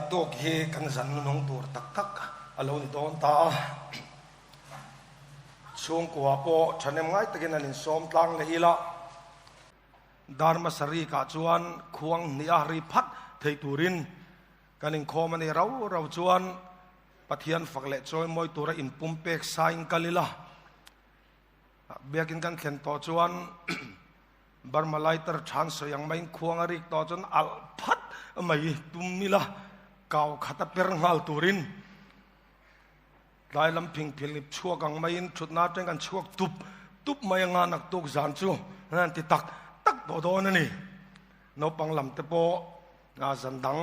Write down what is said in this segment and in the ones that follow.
Naktuk hi kan zan nunung tur tak tak a lo ni dawn ta a. Chhungkua pawh thahnem ngai takin an insawm tlang leh ila. Dar hmasa rikah chuan khuang hnih a ri phat thei turin kan inkhawm a ni rau rau chuan Pathian fak leh chawimawi tura inpumpek sain kal ila. Biakin kan thlen tawh chuan Burma lighter than sawi ang maiin khuang a rik tawh chuan alh phat mai tum ila kau khat a per nghal turin tlai lam phing phil ip chhuak ang maiin thutna atang kan chhuak tup tup mai anga naktuk zan chu an ti tak tak tawh dawn a ni. Naupang lam te pawh zan dang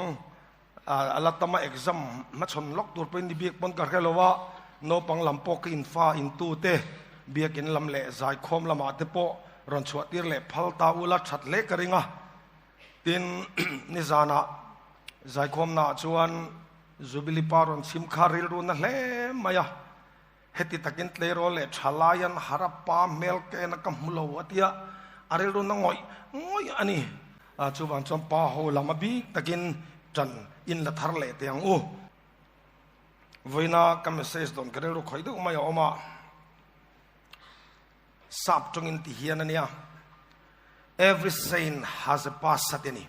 A la tama exam hmachhawn lawk tur pawhin ni bik pawn ka hre lo a, naupang lam pawh ka infa intu te biakin lam leh zaikhawm lamah te pawh rawn chhuah tir leh phal ta ula that hle ka ring a. Tin, nizanah zaikhawmnaah chuan Jubilee pa rawn chhim kha rilru na hle mai a, heti takin tleirawl leh thalaian Harappa hmel ka en a ka hmu lo a tia, a rilru na ngawih ngawih a ni. Chuvang chuan pa ho lam a bik takin ṭan in la thar leh teh ang u. Vawiina ka message dawn ka rilru khawih deuh mai a awm a, sap tawngin ti hian a nia, Every saint has a past a ti a ni.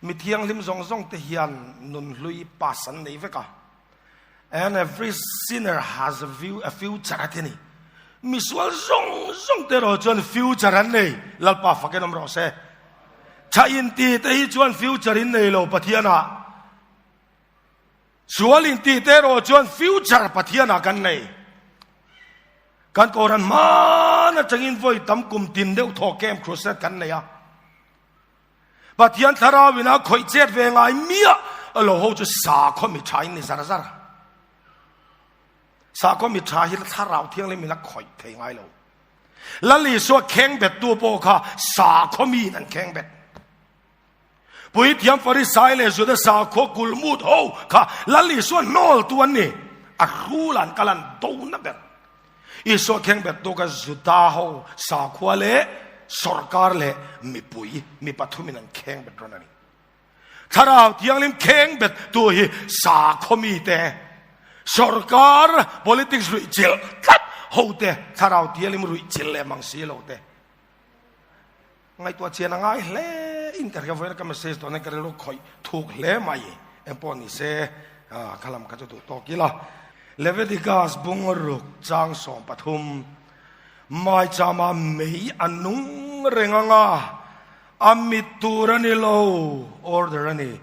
Mi thianghlim zawng zawng te hian nun hlui past an nei vek a. And every sinner has a view, a future a ti a ni. Misual zawng zawng te erawh chuan future an nei. Lalpa fakin awm rawh se. Tha inti te hi chuan future in nei lo Pathianah. Sual inti te erawh chuan future Pathianah kan nei. Kan Kohhran hman atangin vawi tam kum tin deuh thaw camp crusade kan nei a. Pathian thlarau in a khawih chet ve ngai miah lo ho chu sakhaw mi tha in ni zar zar. Sakhaw mi tha hi thlarau thianghlim in a khawih thei ngai lo. Lal Isua kheng bet tu pawh kha sakhaw mi in an kheng bet. Puithiam Farisai leh Juda sakhaw kulmut ho kha Lal Isua hnawl tu an ni. A hrul an kal an do na ber. Isua kheng bet tu kha Juda ho sakhua leh sorkar leh mipui mi pathumin an kheng bet rawn a ni. Thlarau Thianghlim kheng bet tu hi sakhaw mite, sorkar politics ruih chilh tlat ho te, Thlarau Thianghlim ruih chilh leh mang si lo te. Ngaihtuah chian a ngai hle in ka hria vawiin ka message dawn hian ka rilru khawih thuk hle mai engpawh ni se kha lam kha chu duh tawk ila. Leviticus bungruk chang 13 Maichama mei a nung reng anga a mit tur a ni lo order a ni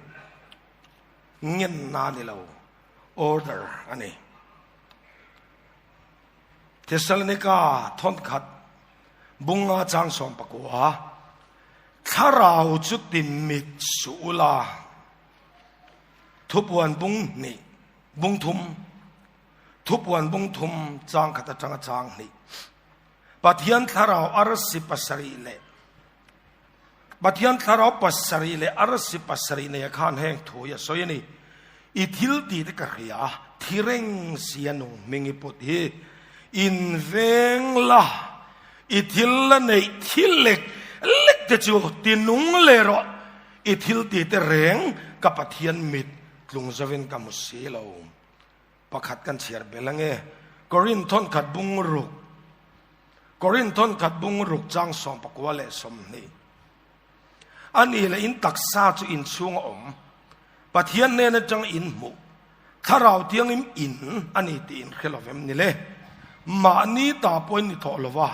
ngenna a ni lo order a ni. Thessalonika thawnkhat bunga chang 19 Thlarau chu ti mit suh ula thupuan bung hnih bung thum thupuan bung thum chang khat atanga chang hnih Pathian thlarau arsi pasarih leh Pathian thlarau pasarih leh arsi pasarih nei khan heng thu hi a sawi a ni. I thil tih te ka hria, thi reng si a nung hming i put hi. In veng la, i thil la neih thil lek lek te chu ti nung leh rawh. I thil tih te reng ka Pathian mit tlung zovin ka hmu si lo. Pakhat kan chhiar bel ange. Korinth thawnkhat bung ruk Korinth thawnkhat bung ruk chang 19 leh 20. A ni leh in taksa chu in chhung a awm. Pathian hnen atang in hmuh. Thlarau Thianghlim in a ni tih in hre lovem ni le. Mahni ta pawh in ni tawh lova,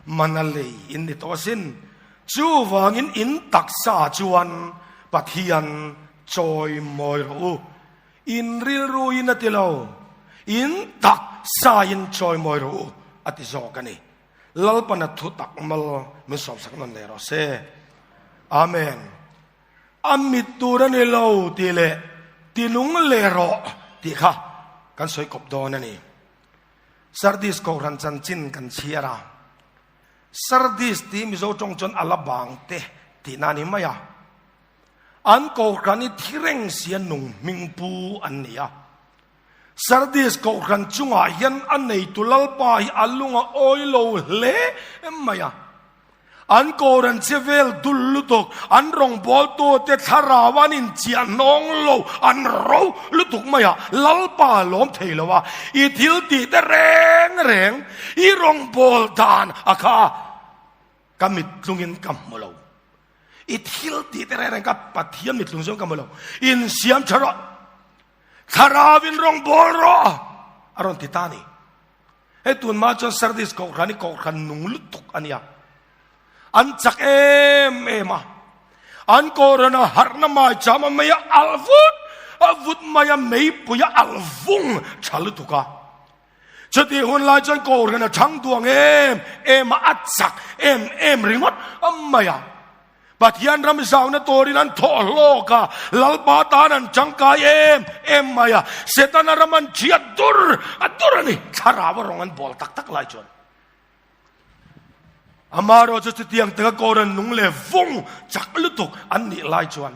mana lei in ni tawh asin. Chuvangin in taksa chuan Pathian chawi mawi rawh u. In rilru in a ti lo, in tak sa in chawimawi rawh u a ti zawk a ni. Lalpana thu tak mal min sawmsak nawn leh rawh se. Amen. A mit tur a ni lo tih leh ti nung leh rawh tih kha kan sawi kawp dawn a ni. Sardis Kohhran chanchin kan chhiar a. Sardis tih Mizo tawng chuan a la bang te tihna a ni mai a. An Kohhran i thi reng sia nung hming pu an ni a. Sardis Kohhran chungah hian a neitu Lalpa hi a lung a awi lo hle mai a. An Koran che vel dul lutuk, an rawngbawltute thlarau an inchiah hnawng lo, an ro lutuk mai a, Lalpa a lawm thei lo a, i thil tih te reng reng, i rawngbâwl dan a kha ka mittlungin ka hmu lo. I thil tih te reng reng ka Pathian mittlung zawng ka hmu lo. Insiam tha rawh, thlarauvin rawngbâwl rawh a rawn ti ta a ni. Hei tun hma chuan Sardis kohhran hi kohhran nung lutuk a nia. An chak em em a. An kohhran a harhna mai cham a mei a alh vut a vut mai a meipui a alh vung tha lutuk a. Chutih hun lai chuan kohhran a thang duang em em a, a chak em em ringawt mai a. Pathian ram zauna turin an thawh hlawk a, Lalpa tan an tangkai em em mai a, Setana ram an thiat dur a dur a ni. Thlarau a rawng an bawl tak tak lai chuan amaherawh chu chutiang taka kawr an nung leh vung chak lutuk an nih lai chuan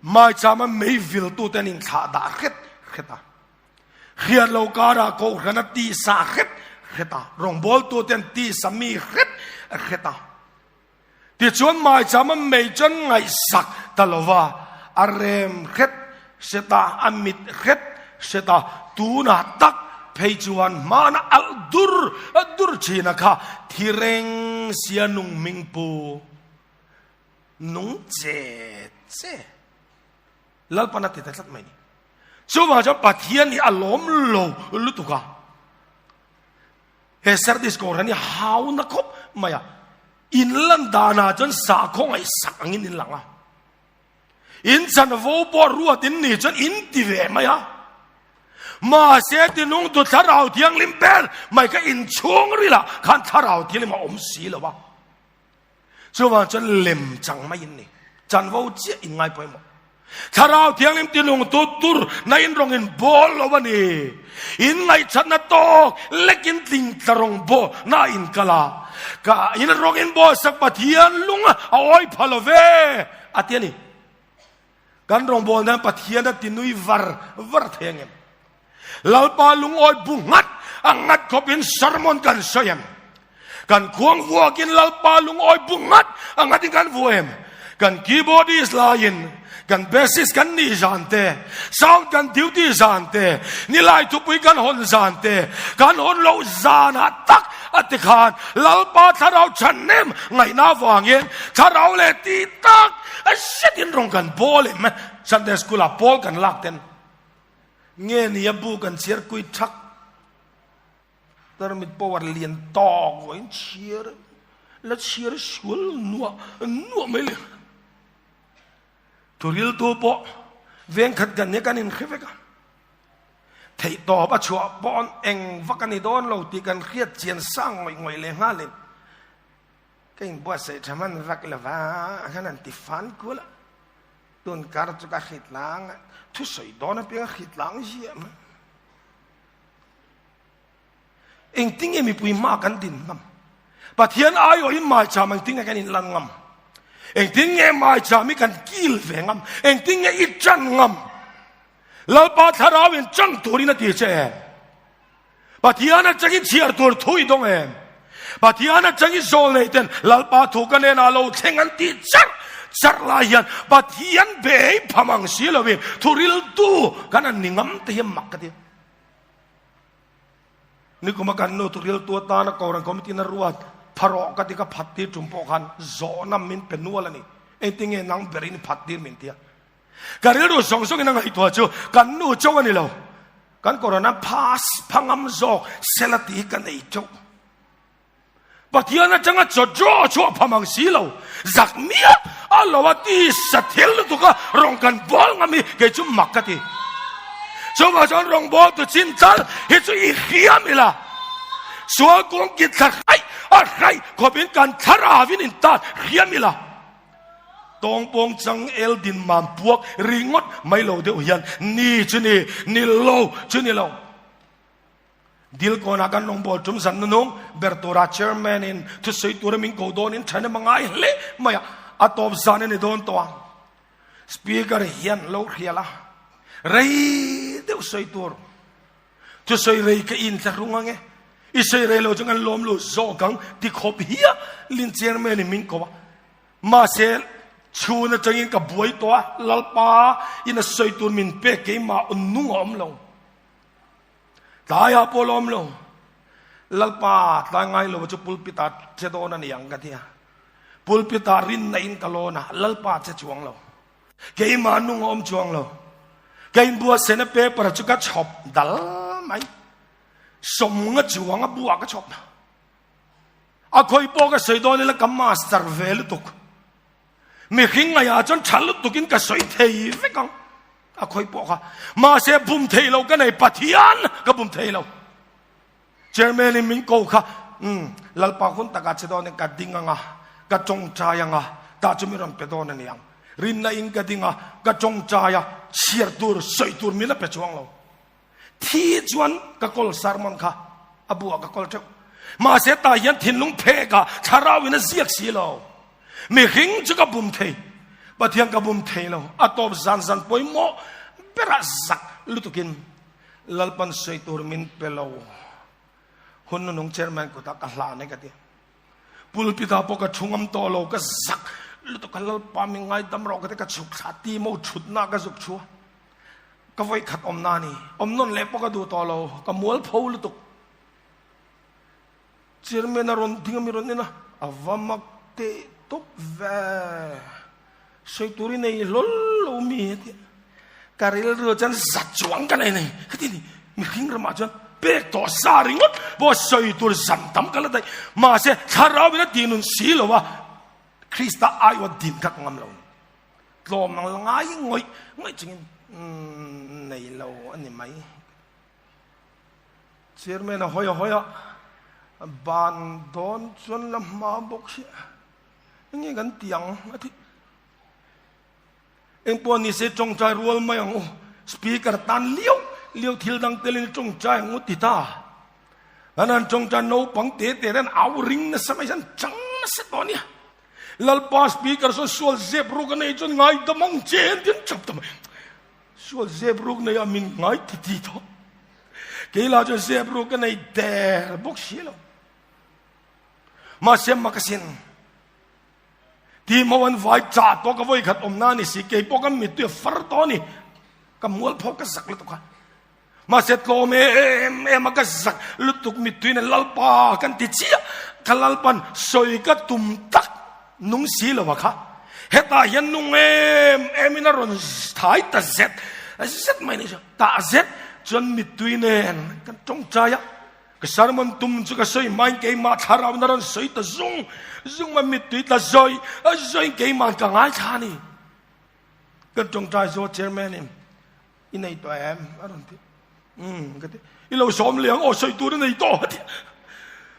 maichama mei viltute an inthlah dah hret hret a. Hriat lo karah Kohhran a tisa hret hret a, rawngbawltute an tisa mi hret hret a. Tichuan maicham a mei chuan ngaihsak ta lo va, a rem hret hret a, a mit hret hret a, tunah tak phei chuan hmana alh dur dur thin a kha thi reng sia nung hming pu nung che che Lalpan a ti ta tlat mai ni. Chuvang chuan Pathian hi a lawm lo lutuk a. He Sardis Kohhran hi hauna khawp mai a. In lan danah chuan sakhaw ngaihsak angin in lang a. In chanvo pawh ruat in nih chuan in ti ve mai a. Mahse tinungtu thlarau thianghlim ber mai kha inchhung rilah khan thlarau thianghlim a awm si lo a. Chuvang chuan lem chang mai in ni. Chanvo chiah in ngai pawimawh. Thlarau Thianghlim tinung tu tur na in rawng in bawl lo a ni. In ngaihchatna tawk lek in tling tla rawng baw na in kal a. Ka in rawng in bawl sak Pathian lung a awi pha lo ve a ti a ni. Kan rawngbawl nan Pathian a tinui var var thei ang em? Lalpa lungawi bu nghat a nghat khawpin sermon kan sawi em? Kan khuang vuakin Lalpa lungawi bu nghat a nghatin kan vu em? Kan keyboardist laiin kan bassist kan nih zan te, sound kan duty zan te, nilai thupui kan hawn zan te, kan hawn loh zanah tak a ti khan Lalpa thlarau chhannem ngaihna avangin thlarau leh tih tak A zetin rawng kan bawl em? Sunday school ah pawl kan lak ten nge ni a bu kan chhiar kui thak tarmit power lian tawk vawiin chhiar la chhiar sual nuah nuah mai le. Thuriltu pawh veng khat kan nia kan inhre vek a. Theih tawp a chhuah paw'n eng vak a ni dawn lo tih kan hriat chian sang ngawih ngawih leh nghalin Ka inbuatsaih tha hman vak lo va, a khan an ti fan kual a. Tun kar chu ka hrit lang a, thusawi dawn apiang a hrit lang ziah mai. Engtin nge mipui hma kan din ngam? Pathian aiawhin maicham engtin nge kan inlan ngam? Engtin nge maicham hi kan kil ve ngam? Engtin nge i ṭan ngam? Lalpa thlarauin ṭan turin a ti che em? Pathian atangin chhiar tur thu i dawng em? Pathian atangin zawl nei ten Lalpa thu ka nen ah lo thleng an tih charh charh lai hian Pathian bei pham ang si lovin thu riltu kan an ni ngam te hi mak ka ti. Nikuma kan nu thu riltu atana Kohhran Committee na ruat pharawh ka ti ka phat tir tum pawh khan zawhna min pe nual a ni. Engtinge nang berin i phat tir min tia. Ka rilru zawng zawngin a ngaihtuah chu kan nu chauh a ni lo. Kan corona pass phangam zawk sela tih hi ka nei teuh. Pathian atanga chaw draw chhuah pham ang si lo. Zak miah a lo a ti sa thil lutuk a rawng kan bawl ngam hi kei chu mak ka ti. Chuvang chuan rawng bawl tu chin tal hi chu i hriam ila. Sual kung ki thla hraih a hraih khawpin kan thlarauin in tan hriam ila. Tawngpawng chang el din mam puak ringawt mai lo deuh hian ni chu ni, ni lo chu ni lo. Dil kawnah kan rawngbâwl tum zan nunung ber tura chairman in thusawi tura min ko dawnin ṭhahnem a ngai hle mai a, a tawp zan a ni dawn tawh ang. Speaker hian lo hrial a, rei deuh sawi tur. Thusawi rei ka inthlahrung ang e. I sawi rei lo chu kan lawm lo zawk ang ti khawp hial in chairman in min ko a. Mahse, chhun atangin ka buai tawh a, Lalpa in a sawi tur min pek keimah nung a awm lo. Tlaiah pawh la awm lo. Lalpa tlai ngai lo chu pulpit ah che dawn a ni ang ka ti a. Pulpit ah rinna in ka lawn a, Lalpa che chuang lo. Keimah nung a awm chuang lo. Ka inbuatsaihna paper chu ka chhawp dal mai. Sawmnga chuang a buah ka chhawp. A khawi pawh ka sawi dawn ila ka master ve lutuk. Mihring ngaihah chuan tha lutukin ka sawi thei vek ang. A khawi pawh kha. Mahse bum thei lo ka nei Pathian ka bum thei lo. Chairman in min ko kha um Lalpa hun takah che dawn in ka ding anga ka tawngtai anga tah chu min rawn pe dawn a ni ang. Rinna in ka ding a ka tawngtai a chhiar tur sawi tur min la pe chuang lo. Thi chuan ka kawl sermon kha a buah ka kawl teuh. Mahse tah hian thinlung phek ah thlarau in a ziak si lo. Mihring chu ka bum thei. Pathian ka bum thei lo. A tawp zan zan pawimawh berah zak lutukin Lalpan sawi tur min pe lo. Hun nunung chairman kutah ka hlan e ka ti. Pulpit ah pawh ka thu ngam tawh lo, ka zak lutuk ka Lalpa min ngaidam rawh ka ti ka chhuk thla ti maw thutna ka zuk thu a. Ka vawi khat awm na ni. Awm nawn leh pawh ka duh tawh lo, ka mual pho lutuk. Chairman a rawn ding a mi rawn en a, a va mak teh tawp ve. Sawi tur i nei hlawl lo mi heti. Ka rilru chuan za chuang ka nei nei. Heti ni, mihring ramah chuan pek tawh sa ringawt pawh sawi tur zan tam ka la daih. Mahse, thlarau in a tih nun si lo a, Krista aiawh din kha ka ngam lo ni. Tlawm ang la ngai ngawih ngawih chungin nei lo a ni mai. Chairman a hawi a hawi a, ban dawn chuan la hma bawk hi enge kan ti ang a ti. Engpawh ni se tawngtai rual mai ang u, speaker tan liau liau thil dang telin tawngtai ang u ti ta. An han tawngtai naupang te te te an au ring nasa mai hian chang nasa tawh a nia. Lalpa speaker sawn sual zep ruk a nei chuan ngaidam ang che an ti an chap ta mai. Sual zep ruk nei a min ngai ti ti tawh. Kei lah chuan zep ruk ka nei der bawk si lo. Mahse makasin ti mo an vai cha to ka voi khat awm na ni si kei pawh ka mittui a far tawh a ni. Ka mual pho ka zak lutuk a. Mahse tlawm em em a ka zak lutuk mittui nen Lalpa kan ti chiah ka Lalpan sawi ka tum tak nung si lo a kha hetah hian nung em em in a rawn thai ta zet zet mai ni chu tah zet chuan mittui nen kan tawngtai a ka sermon tum chu ka sawi hmain keimah thlarau in a rawn sawi ta zung zung mai mittui tla zawi zawiin keimah ka ngaithla a ni kan tawngtai zawh chairman in I nei tawh em? A rawn ti. Umm ka ti. I lo sawm leh ang aw sawi tur i nei tawh a ti.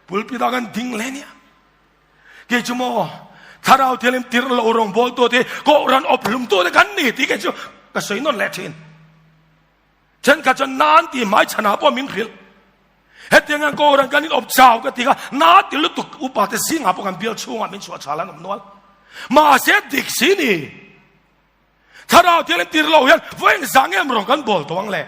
Pulpit ah kan ding leh nia. Kei chu maw thlarau thianghlim tirh loh rawngbawltu te kohhran awp hlumtu te kan ni tih kei chu ka sawi nawn leh thin. Thenkhat chuan na an ti hmai chhanah pawh min hrilh. Hetiang hian kohhran kan in awp chau ka ti kha na ti lutuk upa te zingah pawh kan bial chhungah min chhuah chhal an awm nual. Mahse dik si ni. Thlarau thianghlim tir lo hian vawiin zang em rawh kan bawl tawh ang le.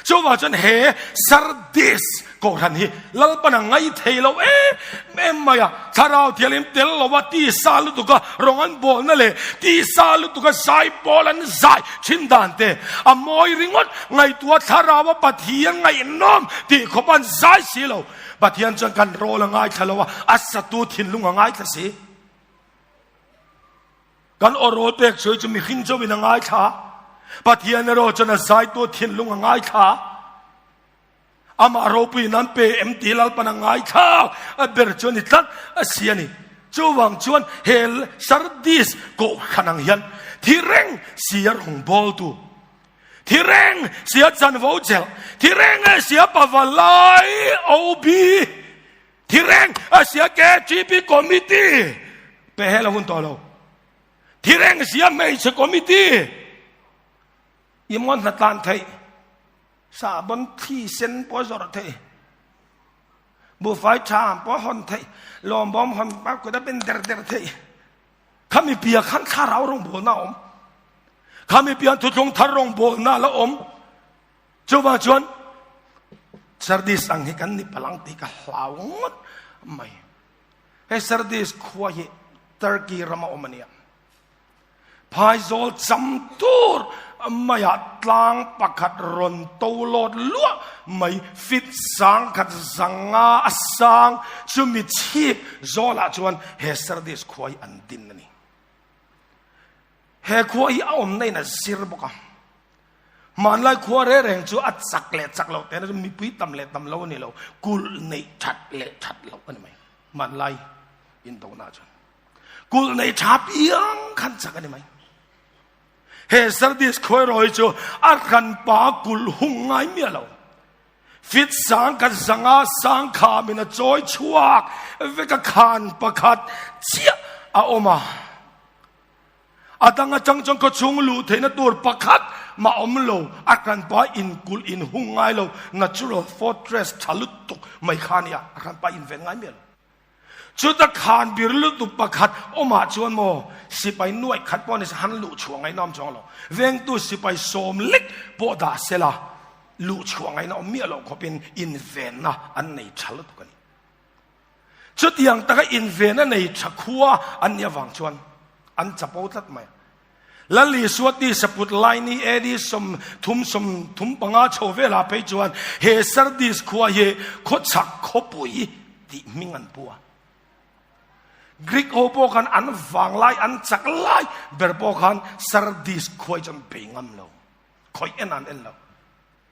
Chuvang chuan he Sardis kohhran hi Lalpan a ngai thei lo em em mai a. Thlarau thianghlim tel lo a tisa lutuka rawng an bawlna leh tisa lutuka zai pawl an zai thin dan te a mawi ringawt ngaihtuah Thlarau a Pathian ngaihnawm tih khawp an zai si lo. Pathian chuan kan rawl a ngaithla lo a, a satu thinlung a ngaithla si. Kan awrawl pek sawi chu mihring chauhin a ngaithla a, Pathian erawh chuan a zaitu thinlung a ngaithla a. Amah ropuiin an pe em tih Lalpan a ngaithla a ber chu a ni tlat a si a ni. Chuvang chuan he Sardis kohhran ang hian thi reng si a rawngbawltu, thi reng si a chanvo chelh, thi reng si a pavalai OB, Thi reng a sia KGB committee pe hel a hun tawh lo. Thi reng sia hmeichhe committee i mawn hna tlan theih sahbawn thli sen pawh zawrh theih buhfai tha pawh hawn theih lawmbawm hawn a kut a ben der der theih khami pia khan thlarau rawngbawlna a awm khami pian thuthlung thar rawngbawlna a la awm chuvang chuan. Sardis ang hi kan ni palang tih ka hlau ngawt mai. He Sardis khua hi Turkey rama awm a nia. Phaizawl cham tur maiah tlang pakhat rawn to lawt luah mai fit 1000 500 a sang chumi chhip zawlah chuan he Sardis khua hi an din a ni. He khua hi a awmna in a zir bawk a. Hmanlai khua reng reng chu a chak leh chak loh tehna chu mipui tam leh tam lo a ni lo, kulh neih that leh that loh a ni mai. Hmanlai indona chuan kulh neih tha piang khan chak a ni mai. He Sardis khuairawi chu a hranpa kulh hung ngai miah lo. Fit 1000 500 sang khamin a chawi chhuak vek a khan pakhat chiah a awm a. A dang atang chuan khawchhung luh theihna tur pakhat mah awm lo, a hranpa inkulh inhung ngai lo, natural fortress tha lutuk mai kha a nia, a hranpa inven ngai miah lo. Chuta khan bir lutuk pakhat awmah chuan maw sipai nuaih khat pawh ni se han luh chhuah ngaihna awm chuang lo, vengtu sipai sawm lek pawh dah sela luh chhuah ngaihna awm miah loh khawpin invenna an nei tha lutuk a ni. Chutiang taka inven a nei tha khua an nih avang chuan an chapo tlat mai a. Lal Isua tisa put lai ni AD 30 35 chho velah phei chuan he Sardis khua hi khawchhak khawpui tih hming an pu a. Greek ho pawh khan an vanglai an chak lai ber pawh khan Sardis khua hi chu an bei ngam lo, khawih en an en lo.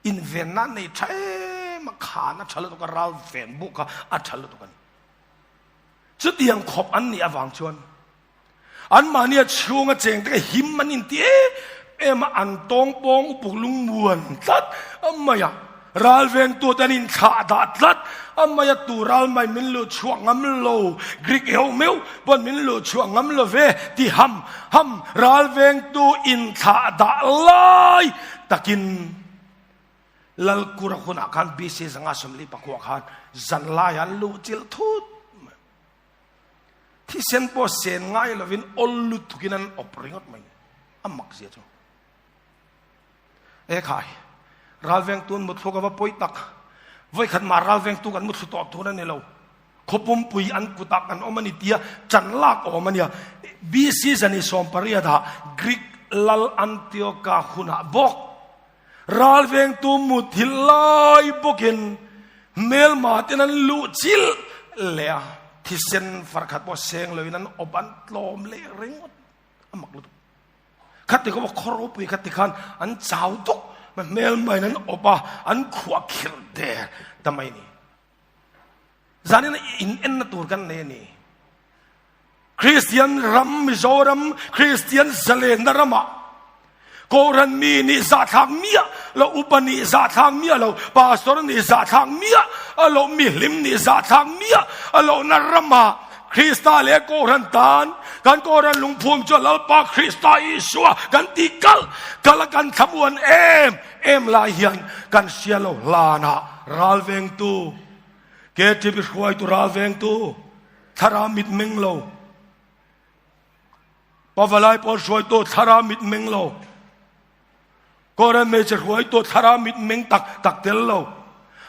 Invenna nei tha em a, khan a tha lutuk a, ral ven buk kha a tha lutuk a ni. Chutiang khawp an nih avang chuan anmahni a chhunga cheng te kha him an inti em em a, an tawng pawng upuk lungmuan tlat mai a, ral vengtu te an inthlah dah tlat mai a, tu ral mai min luh chhuah ngam lo, Greek ho meuh pawn min luh chhuah ngam lo ve ti ham ham ral vengtu inthlah dah lai Takin Lalkura hunah khan BC 549 khan zanlai an luh chilh thut mai. Thisen pawh sen ngai lovin awl lutukin an awp ringawt mai. A mak zia chu. E khai, ralvengtu an muthluk a va pawi tak. Vawikhat mah ralvengtu kan muthlu tawh tur a ni lo. Khawpumpui an kutah kan awm a ni tia chan lak awm a nia. BC 180 ah Greek lal Antioka hunah bawk ralvengtu muthilh lai bawkin hmelma ten an luh chilh leh a, thisen farkhat pawh seng loin an awp an tlawm leh ringawt a mak lutuk. Khati khaw khaw ropui khati khan an chau duk hmelma in an awp a, an khuah khirh der ta mai ni. Zanin in enna tur kan nei a ni. Kristian ram Mizoram Kristian zalenna ramah Kohhran mi nih zahthlak miah lo, upa nih zahthlak miah lo, pastor nih zahthlak miah lo, mihlim nih zahthlak miah lohna ramah Krista leh Kohhran tan kan Kohhran lungphum chu Lalpa Krista Isua kan ti kal kal a kan thlamuan em em lai hian kan hria lo hlanah ralvengtu KTP hruaitu ralvengtu thlarau mitmeng lo pavalai pawl hruaitu thlarau mitmeng lo Kohhran hmeichhe hruaitu thlarau mitmeng tak tak tel lo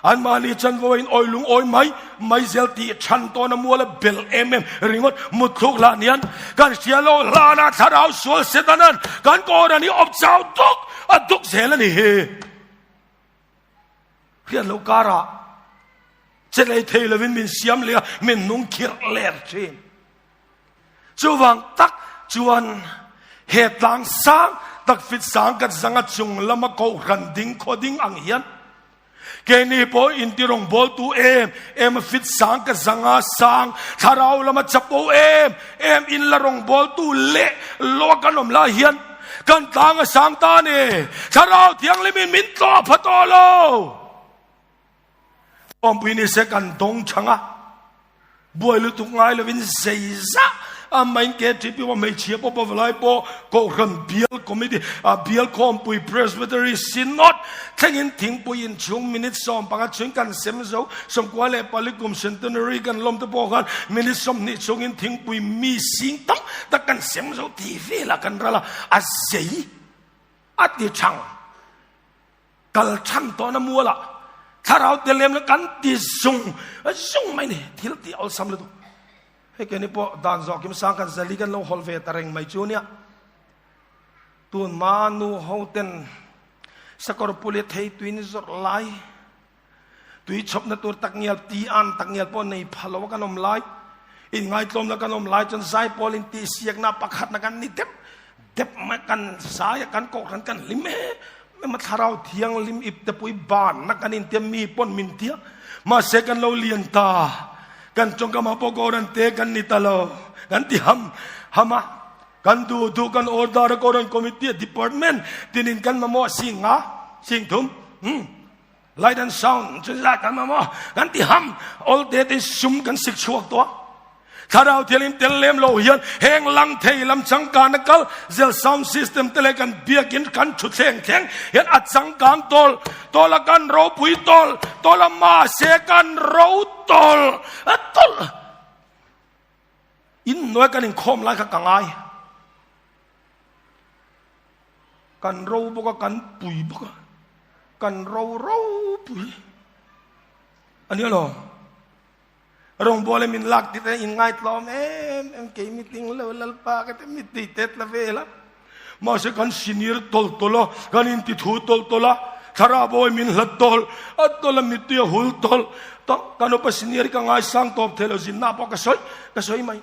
anmahni chanvo in awi lung awi mai mai zel tih chhan tawn a mual a bel em em ringawt mutthluk hlan hian kan hria lo hlana thlarau sual Setanan kan Kohhran hi awp chau duk a duk zel a ni hi. Hriat loh karah che lei thei lovin min siam leh a, min nung khirh ler thin. Chuvang tak chuan he tlang sang tak fit sang kat zanga chung lama kohhran ding khaw ding ang hian keini pawh inti rawngbawltu em em a fit sang ka zanga sang thlarau lama chapo em em in la rawngbawltu leh lo kan awm lai hian Kan tlang a sang ta ni. Thlarau Thianghlimin min tlawh pha tawh lo. Awmpui ni se kan dawng chang a. Buai lutuk ngai lovin zeizah a main KTP wa hmeichhia pawh pavalai pawh Kohhran Bial Committee a Bial Khawmpui Presbytery Synod thlengin thingpui inchhung minute 15 chhung kan sem zo 94 kum centenary kan lawm te pawh khan minute 20 chhungin thingpui mi sing tam tak kan sem zo tih velah kan ral a, a zei a ti thang kal than tawhna mualah. Thlarau tel lem lo kan ti zung zung mai ni. Thil ti awlsam lutuk. Hei keini pawh dan zawh kim sang kan zali kan lo hawl ve ta reng mai chu nia. Tun ma nu ho ten sakawr puli thei tuin zawrh lai tui chhawpna tur tak ngial ti an tak ngial pawh nei pha lo kan awm lai in ngaitlawm na kan awm lai chuan zai pawl in tih siakna pakhat na kan ni dep dep mai kan zai kan kohhran kan hlim e ma thlarau thianghlim ip te pui ban na kan in tia mi pawn min tia mahse kan lo lian ta kan tawngkam ah pawh kohhran te kan ni ta lo kan ti ham ham a kan duh duh kan order a kohhran committee department tinin kan mamawh sing nga sing thum hmm light and sound chu zat kan mamawh kan ti ham ol te te sum kan sik chhuak tawh thlarau thianghlim tel lem lo hian heng lang thei lam changkan a kal zel sound system te leh kan biakin kan thu thleng thleng hian a changkang tawl tawl a kan ropui tawl tawl a mahse kan ro tawl a tawl in hnuai kan inkhawm lai kha ka ngai kan ro bawk a kan pui bawk a kan ro ropui a nia lo Rawngbawle min lak tit a in ngaitlawm em em kei meeting lo lalpa ka te mittui tet la vel a mahse kan senior tawl tawl a kan in ti thu tawl tawl a thlarau bawi min hlat tawl a tawl a mittui a hul tawl ta kan upa senior ka ngaisang tawp thei lo zinna pawh ka sawi ka sawi mai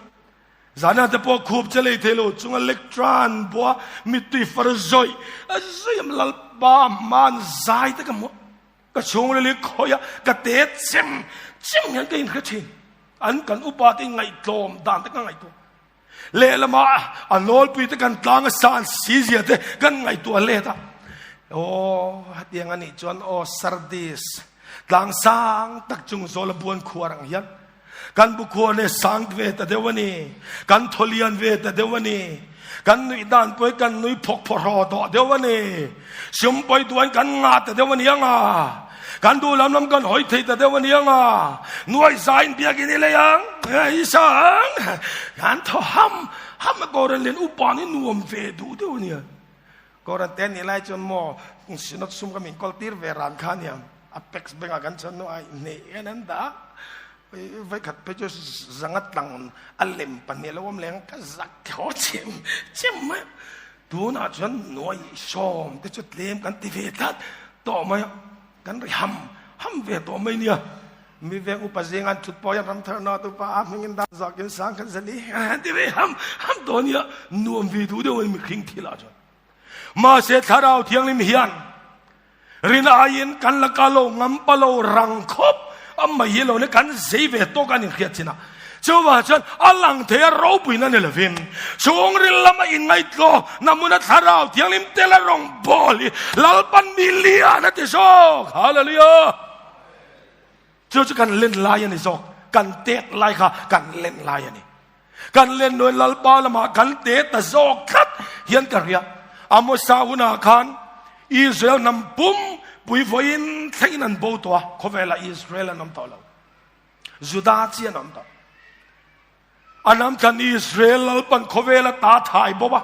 zana te pawh khup che lei thei lo chunga lectran bua mittui far zawih a zawih am lalpa man zai te ka hmu Ka chhungril hi khawi a, ka te chem chem hian ka inhre thin. An kan upa te ngaihtlawm dan te ka ngaihtuah. Lehlamah a nawlpui te kan tlang a san si zia te kan ngaihtuah let a. Aw, hetiang a nih chuan aw Sardis tlang sang tak chung zawl a buan khuar ang hian Kan bukhuan e sang ve ta deuh a ni. Kan thawlian ve ta deuh a ni. Kan nuih dan pawh hi kan nui phawk phawhraw tawh deuh a ni. Sum pawi duan kan ngah ta deuh a ni ang a. Kan duh lam lam kan hawi thei ta deuh a ni ang a. Nuai zain biakin i lei ang. I sang. Kan thaw ham ham a Koran lian upa ni nuam ve duh deuh a nia. Koran te nih lai chuan maw Synod sum ka min kawl tir ve ran kha nia. Apex bank ah kan chhan hnu ah hneh hian an dah a vaikhat phei chu zanga tlang a lem pahnih a lo awm leh ang ka zak thaw chem chem mai a tunah chuan nuai sawm te chu tlem kan ti ve tlat tawh mai a kan ri ham ham ve tawh mai nia mi veng upa zinga an thut pawh hian ramthar na tu pa a hmingin dan zakin sang khat zali an ti ve ham ham tawh nia nuam ve duh deuh a ni mihring thil ah chuan mahse thlarau thianghlim hian Rin aiin kan la ka lo ngam pa lo rang khawp a mai hi lo ne kan zei ve tawk an inhriat chin a. Chuvang chuan a lang thei a ropuina ni lovin chhungril lama inngaitlaw namuna thlarau thianghlim tel a rawng bawl hi Lalpan mi lian a ti zawk. Hallelujah! Chu chu kan len lai a ni zawk. Kan tet lai kha kan len lai a ni. Kan len nuai Lalpa lamah kan te ta zawk tlat hian ka hria. Amosa hunah khan Israel hnam pum pui vawiin thlengin an bo tawh a, khawvelah Israel an awm tawh lo. Juda chi an awm tawh. An hnam thlan Israel Lalpan khawvela ta thai bo a.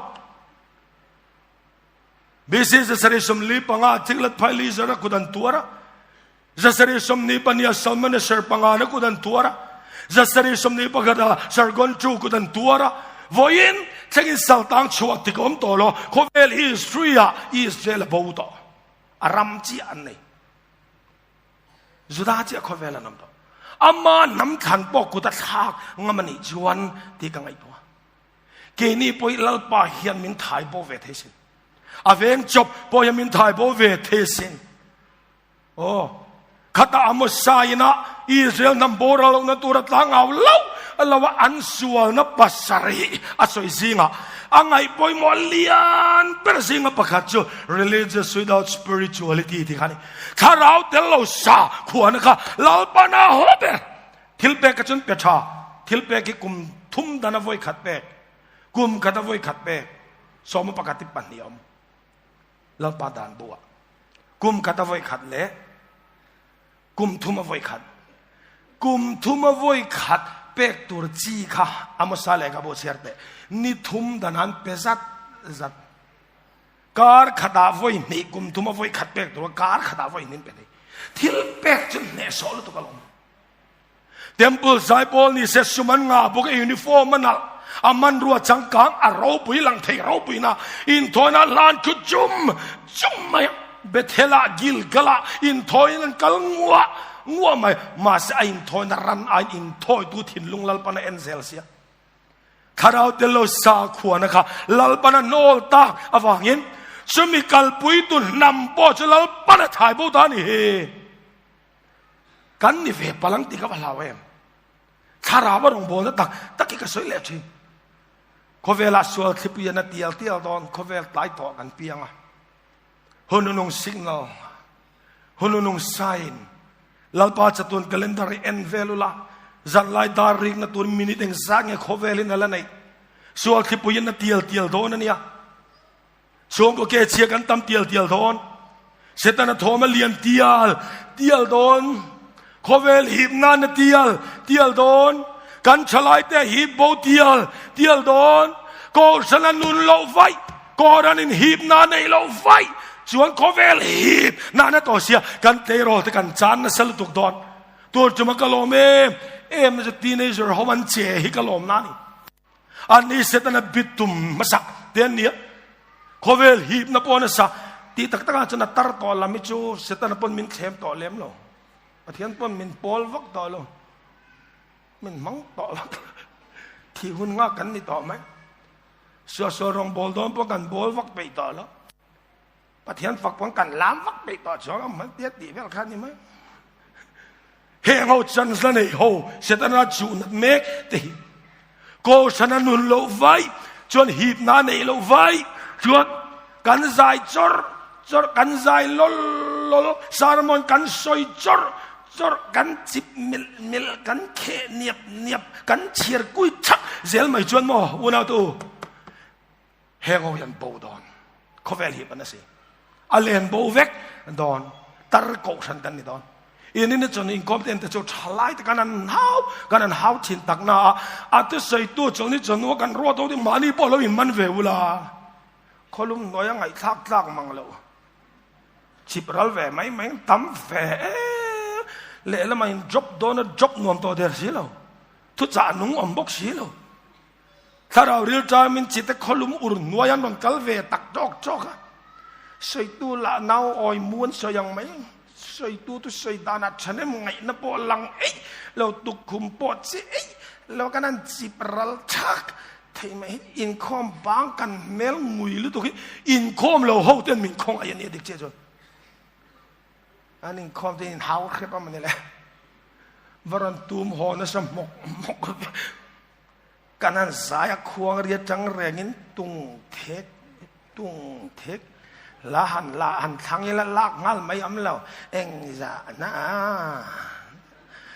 BC 745 Tiglath-Pileser a kut an tuar a. 722 Salmaneser panga na kut an tuar a. 721 ah Sargon II kut an tuar a. Vawiin thlengin saltang chhuak tik a awm tawh lo. Khawvel history ah Israel a bo tawh. A ram chiah an nei. Juda chiah khawvel an awm tawh. Ama hnam thlan pawh kut a thlak ngam a nih chuan tih ka ngaihtuah. Keini pawh hi Lalpa hian min thai bo ve thei sin. A veng chawp pawh hian min thai bo ve thei sin. Aw, khata Amosa ina Israel hnam boral lohna tura tlang au lo lo a an sualna pasarih a sawi zinga a ngaih pawimawh lian ber zinga pakhat chu religious without spirituality tih kha a ni. Thlarau tel lo sa khuana kha Lalpana haw ber. Thil pek ka chun pe tha. Thil pek hi kum thum dan a vawi khat pek. Kum khat a vawi khat pek. Sawma pakhat hi pahnih a awm. Lalpa dan bu ah. Kum khat a vawi khat le kum thum a vawi khat. Kum thum a vawi khat pek tur chi kha Amosa lehkhabu chhiar teh. Ni thum dan an pe zat zat. Kar khatah vawi hnih kum thuma vawi khat pek tur kar khatah vawi hnih pe thei. Thil pek chu hnehsawh lutuk alawm. Temple zaipawl ni se sum an ngah bawk a uniform a nalh a hmanrua changkang a ropui lang thei ropui na inthawina hlan thu chum chum mai a Bethel ah Gilgal ah inthawiin an kal nguah nguah mai mahse a inthawina ran aiin inthawitu thinlung Lalpan a en zel sia Thlarau tel lo sakhuana kha Lalpan a nawl tak avangin chumi kalpuitu hnam pawh chu Lalpan a thai bo ta a ni hi. Kan ni ve palang tih ka va hlau em. Thlarau a rawngbawlna tak tak hi ka sawi leh thin. Khawvelah sual thlipui an a tial tial dawn, khawvel tlai tawh kan piang a. Hununung signal, hununung sign, Lalpa chatuan calendar hi en vel ula, zanlai dar rikna tur minute engzat nge khawvelin a la neih. Sual thlipui an a tial tial dawn a nia. Chhungkaw ke chhia kan tam tial tial dawn. Setana thawm a lian tial tial dawn. Khawvel hip nan a tial tial dawn. Kan thalai te hip bo tial tial dawn. Kohhran a nun loh vaih, Kohhran in hip na neih loh vaih chuan khawvel hip nan a tawh sia kan tleirawl te kan chan nasa lutuk dawn. Tur chuma ka lawm em em na chu teenager ho an che hi ka lawm na ni. Anni Setana bit tum hmasak te an ni a, khawvel hipna pawh nasa tih tak takah chuan a tar tawh lam hi chu Setana pawn min thlem tawh lem lo. Pathian pawn min pawl vak tawh lo. Min hmang tawh lo. Thih hun nghak kan ni tawh mai. Suahsual rawngbawl dawn pawh kan bawl vak peih tawh lo. Pathian fak pawn kan lam vak peih tawh chuang a hman tia tih vel kha ni mai. Heng ho chance la nei ho Setana chuh nat mek te hi Kohhran a nun loh vai chuan hipna a neih loh vai chuan kan zai chawr chawr kan zai lawl lawl sermon kan sawi chawr chawr kan chip milh milh kan kheh niap niap kan chhiar kui thak zel mai chuan maw unau te u Heng ho hi an bo dawn. Khawvel hi pan a si. A len bo vek dawn. Tar kohhran kan ni dawn. In in chuan inkhawm te te chu thalai te kan an hau kan an hau thin tak na a a te sei tu chu ni chuan kan ruat ho ding mahni pawh lo in man ve ula khawlum hnuai a ngaihthlak tlak mang lo chip ral ve mai mai tam ve lehlamah in job dawn a job nuam tawh der si lo thuchah nung awm bawk si lo Thlarau rilṭamin chite khawlum ur hnuai an rawn kal ve tak ṭawk ṭawk a. Sawitu lah nau awi mu an sawi ang mai. Sawitu chu sawi danah ṭhahnem ngaihna pawh lang eih lo, tukkhum pawh chi eih lo kan han chip ral ṭhak thei mai hi. Inkhawm bang kan hmel ngui lutuk hi inkhawm lo ho ten min khawngaih a nia dik chiah chuan. An inkhawm te in hau hrep a mawni le. Va rawn tum haw nasa hmawk hmawk. Kan han zai a khuang ri atang rengin tung thek tung thek la han la han thlang ila lak nghal mai am lo eng zah na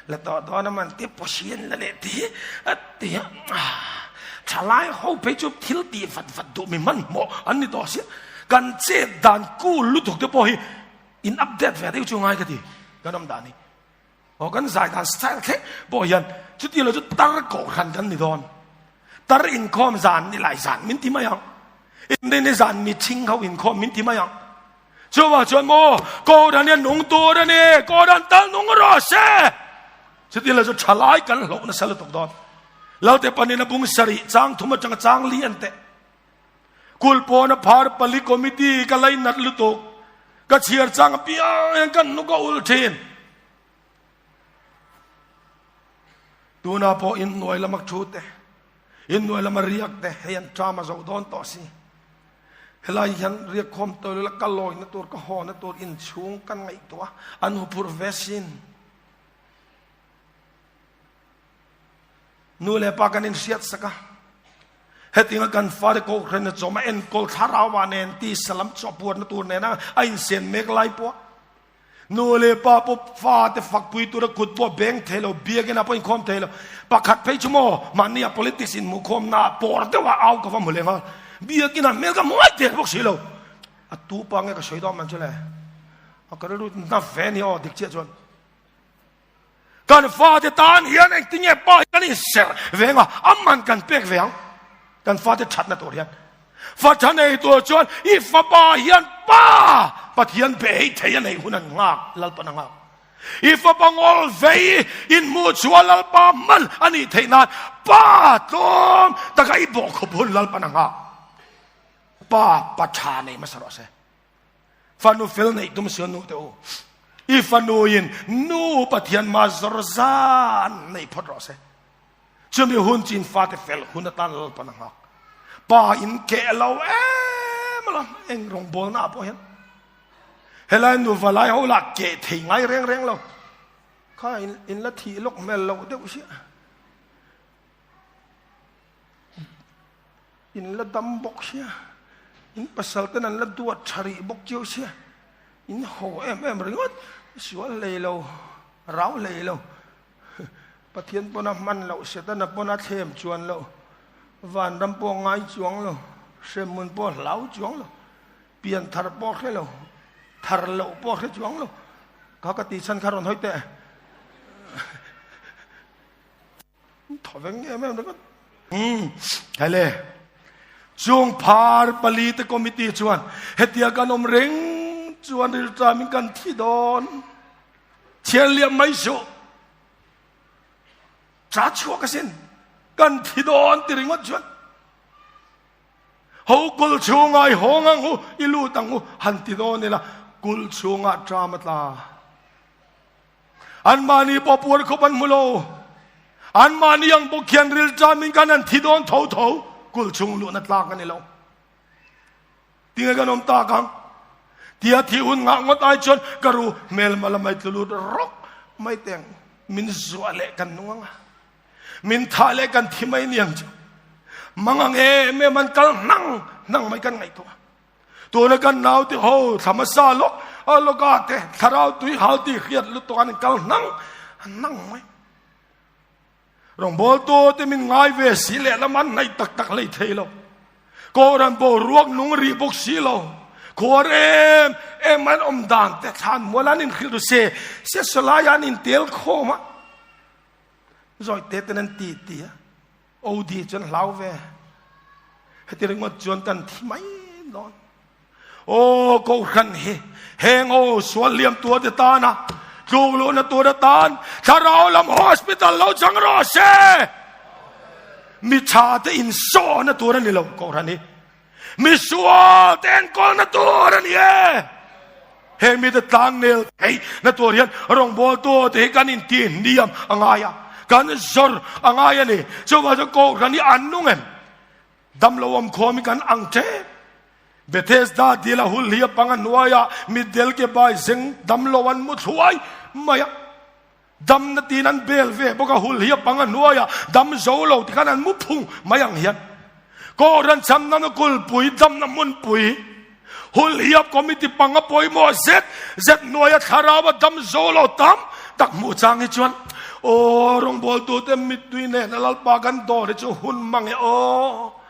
la tawh dawn a man ti pasien la leh ti a ti thalai ho phei chu thil tih vat vat duh mi hmanhmawh an ni tawh sia kan chet dan cool lutuk te pawh hi in update ve deuh chu ngai ka ti kan awm dan hi. Aw kan zai dan style thleng pawh hian chuti lo chu tar kohhran kan ni dawn. Tar inkhawm zan ni lai zan min ti mai ang. Inrinni zan mi thing ho inkhawm min ti mai ang. Chuvang chuan maw kohhran hian nung tur a ni, kohhran tal nung rawh se. Chuti lo chu thalai kan hlauh nasa lutuk dawn. Lalte panin a bung sarih chang thum atanga chang li an teh. Kulpawna phar pali committee ka lainat lutuk. Ka chhiar chang apiang hian kan hnuk a ul thin. Tuna pawh in hnuai lama thu te, in hnuai lama riak te, hei an ṭam a zo dawn tawh si. Helai hian riak khawm tawh la ka lawina tur, ka hawna tur inchhung kan ngaihtuah a, an huphurh ve sin. Nu leh pa kan inhriat sak a, hetinga kan fate kohhran a chawm a enkawl thlarau ah nen tisa lam chaw puarna tur nena a insen mek lai pawh nu leh pa pawh fate fakpui tura kut pawh beng thei lo, biakina pawh inkhawm thei lo. Pakhat phei chu maw mahnia politics inhmuhkhawm na pawr deuh a au ka va hmu leh nghal. Biakina hmel ka hmu ngai der bawk si lo. A tu pa nge ka sawi dawn man chu le. A ka rilru na ve ni aw dik chiah chuan. Kan fate tan hian engtinge pa hi kan inserh veng a, a man kan pek ve ang. Kan fate thatna tur hian. Fa tha nei tur chuan i fapa hian Pa Pathian bei thei a neih hun an nghak, Lalpan a nghak. I fapa ngawl vei inhmuh chhuah Lalpa hman a nih theih nan Pa tlawm taka i bawhkhawp hun Lalpan a nghak. Pa pa tha nei hmasa rawh se. Fanu fel neih tum si nu te u. I fanu in nu Pathian ma zawr zan nei phawt rawh se. Chumi hun chin fate fel hun atan Lalpan a nghak. Pa in keh lo em lo eng rawngbawlna ah pawh hian. Helai nu valai ho lah keh thei ngai reng reng lo. Kha in, in la thih lawk hmel loh deuh sia. In la dam bawk sia. In pasal ten an la duat tha rih bawk chiau sia. In haw em em ringawt. Sual hlei lo, rau hlei lo. Pathian pawn a hman loh, Setana pawn a thlem chuan loh, vanram pawh ngai chuang lo, hremhmun pawh hlau chuang lo, pian thar pawh hre lo, thar loh pawh hre chuang lo. Kha ka tih chhan kha rawn hawi teh. Thaw veng em em ringawt. Umm, hele. Chung phar pali te committee chuan hetia kan awm reng chuan rilṭamin kan thi dawn. Thian liam mai suh. Cha chhuak asin. Kan thi dawn ti ringawt chuan. Ho kul chhungah i hawng ang u, i lut ang u, han ti dawn ila, kul chhungah ṭam a tla. Anmahni pawh puar khawp an hmu lo. Anmahni ang bawk hian rilṭamin kan han thi dawn tho tho, kul chhung luhna tlak a ni lo. Tinge kan awm tak ang? Tia thi hun ngah ngawt ai chuan ka ru hmelma lamai tlu lut rawk mai teng min zuah leh kan nung ang a. Min thah leh kan thi mai niang chu. Mangang em em an kal hnang hnang mai kan ngaihtuah. Tuna kan nau te ho thlamasa lawk a lawka te thlarau tui hal ti hriat lutuk an kal hnang hnang mai. Rawngbawltu te min ngai ve si leh lam an hnaih tak tak hlei thei lo. Kohhran boruak nung rih bawk si lo. Khuar em em an awm dan te thlan mual an inhrilh ru se se salai an intel khawm a. Zawi te ten an ti ti a. OD chuan hlau ve. Heti ringawt chuan kan thi mai dawn. Aw Kohhran hi heng aw sual liam tur te tana tluk luhna tur atan thlarau lam hospital lo chang rawh se. Mi tha te insawhna tur a ni lo Kohhran hi. Mi sual te enkawlna tur a ni e. Heng mi te tlang nel thei na tur hian rawngbawltu te hi kan inti hniam a ngai a, kan zawr a ngai a ni. Chuvang chuan Kohhran hi an nung em? Damlo awm khawm hi kan ang tep. Bethesda dil a hul hi a pang a hnuaiah mitdel ke bai zeng damlo an mu thluai mai a. Damna tin an bel ve bawk a hul hi a pang a hnuaiah dam zo lo tikhan an mu phung mai ang hian. Kohhran chhamna na kulpui damna hmunpui hul hi a committee pang a pawimawh zet zet hnuaia thlarau a dam zo lo tam tak hmuh chang hi chuan aw rawngbawltute mittui nen a Lalpa kan dawr hi chu hun mang e aw.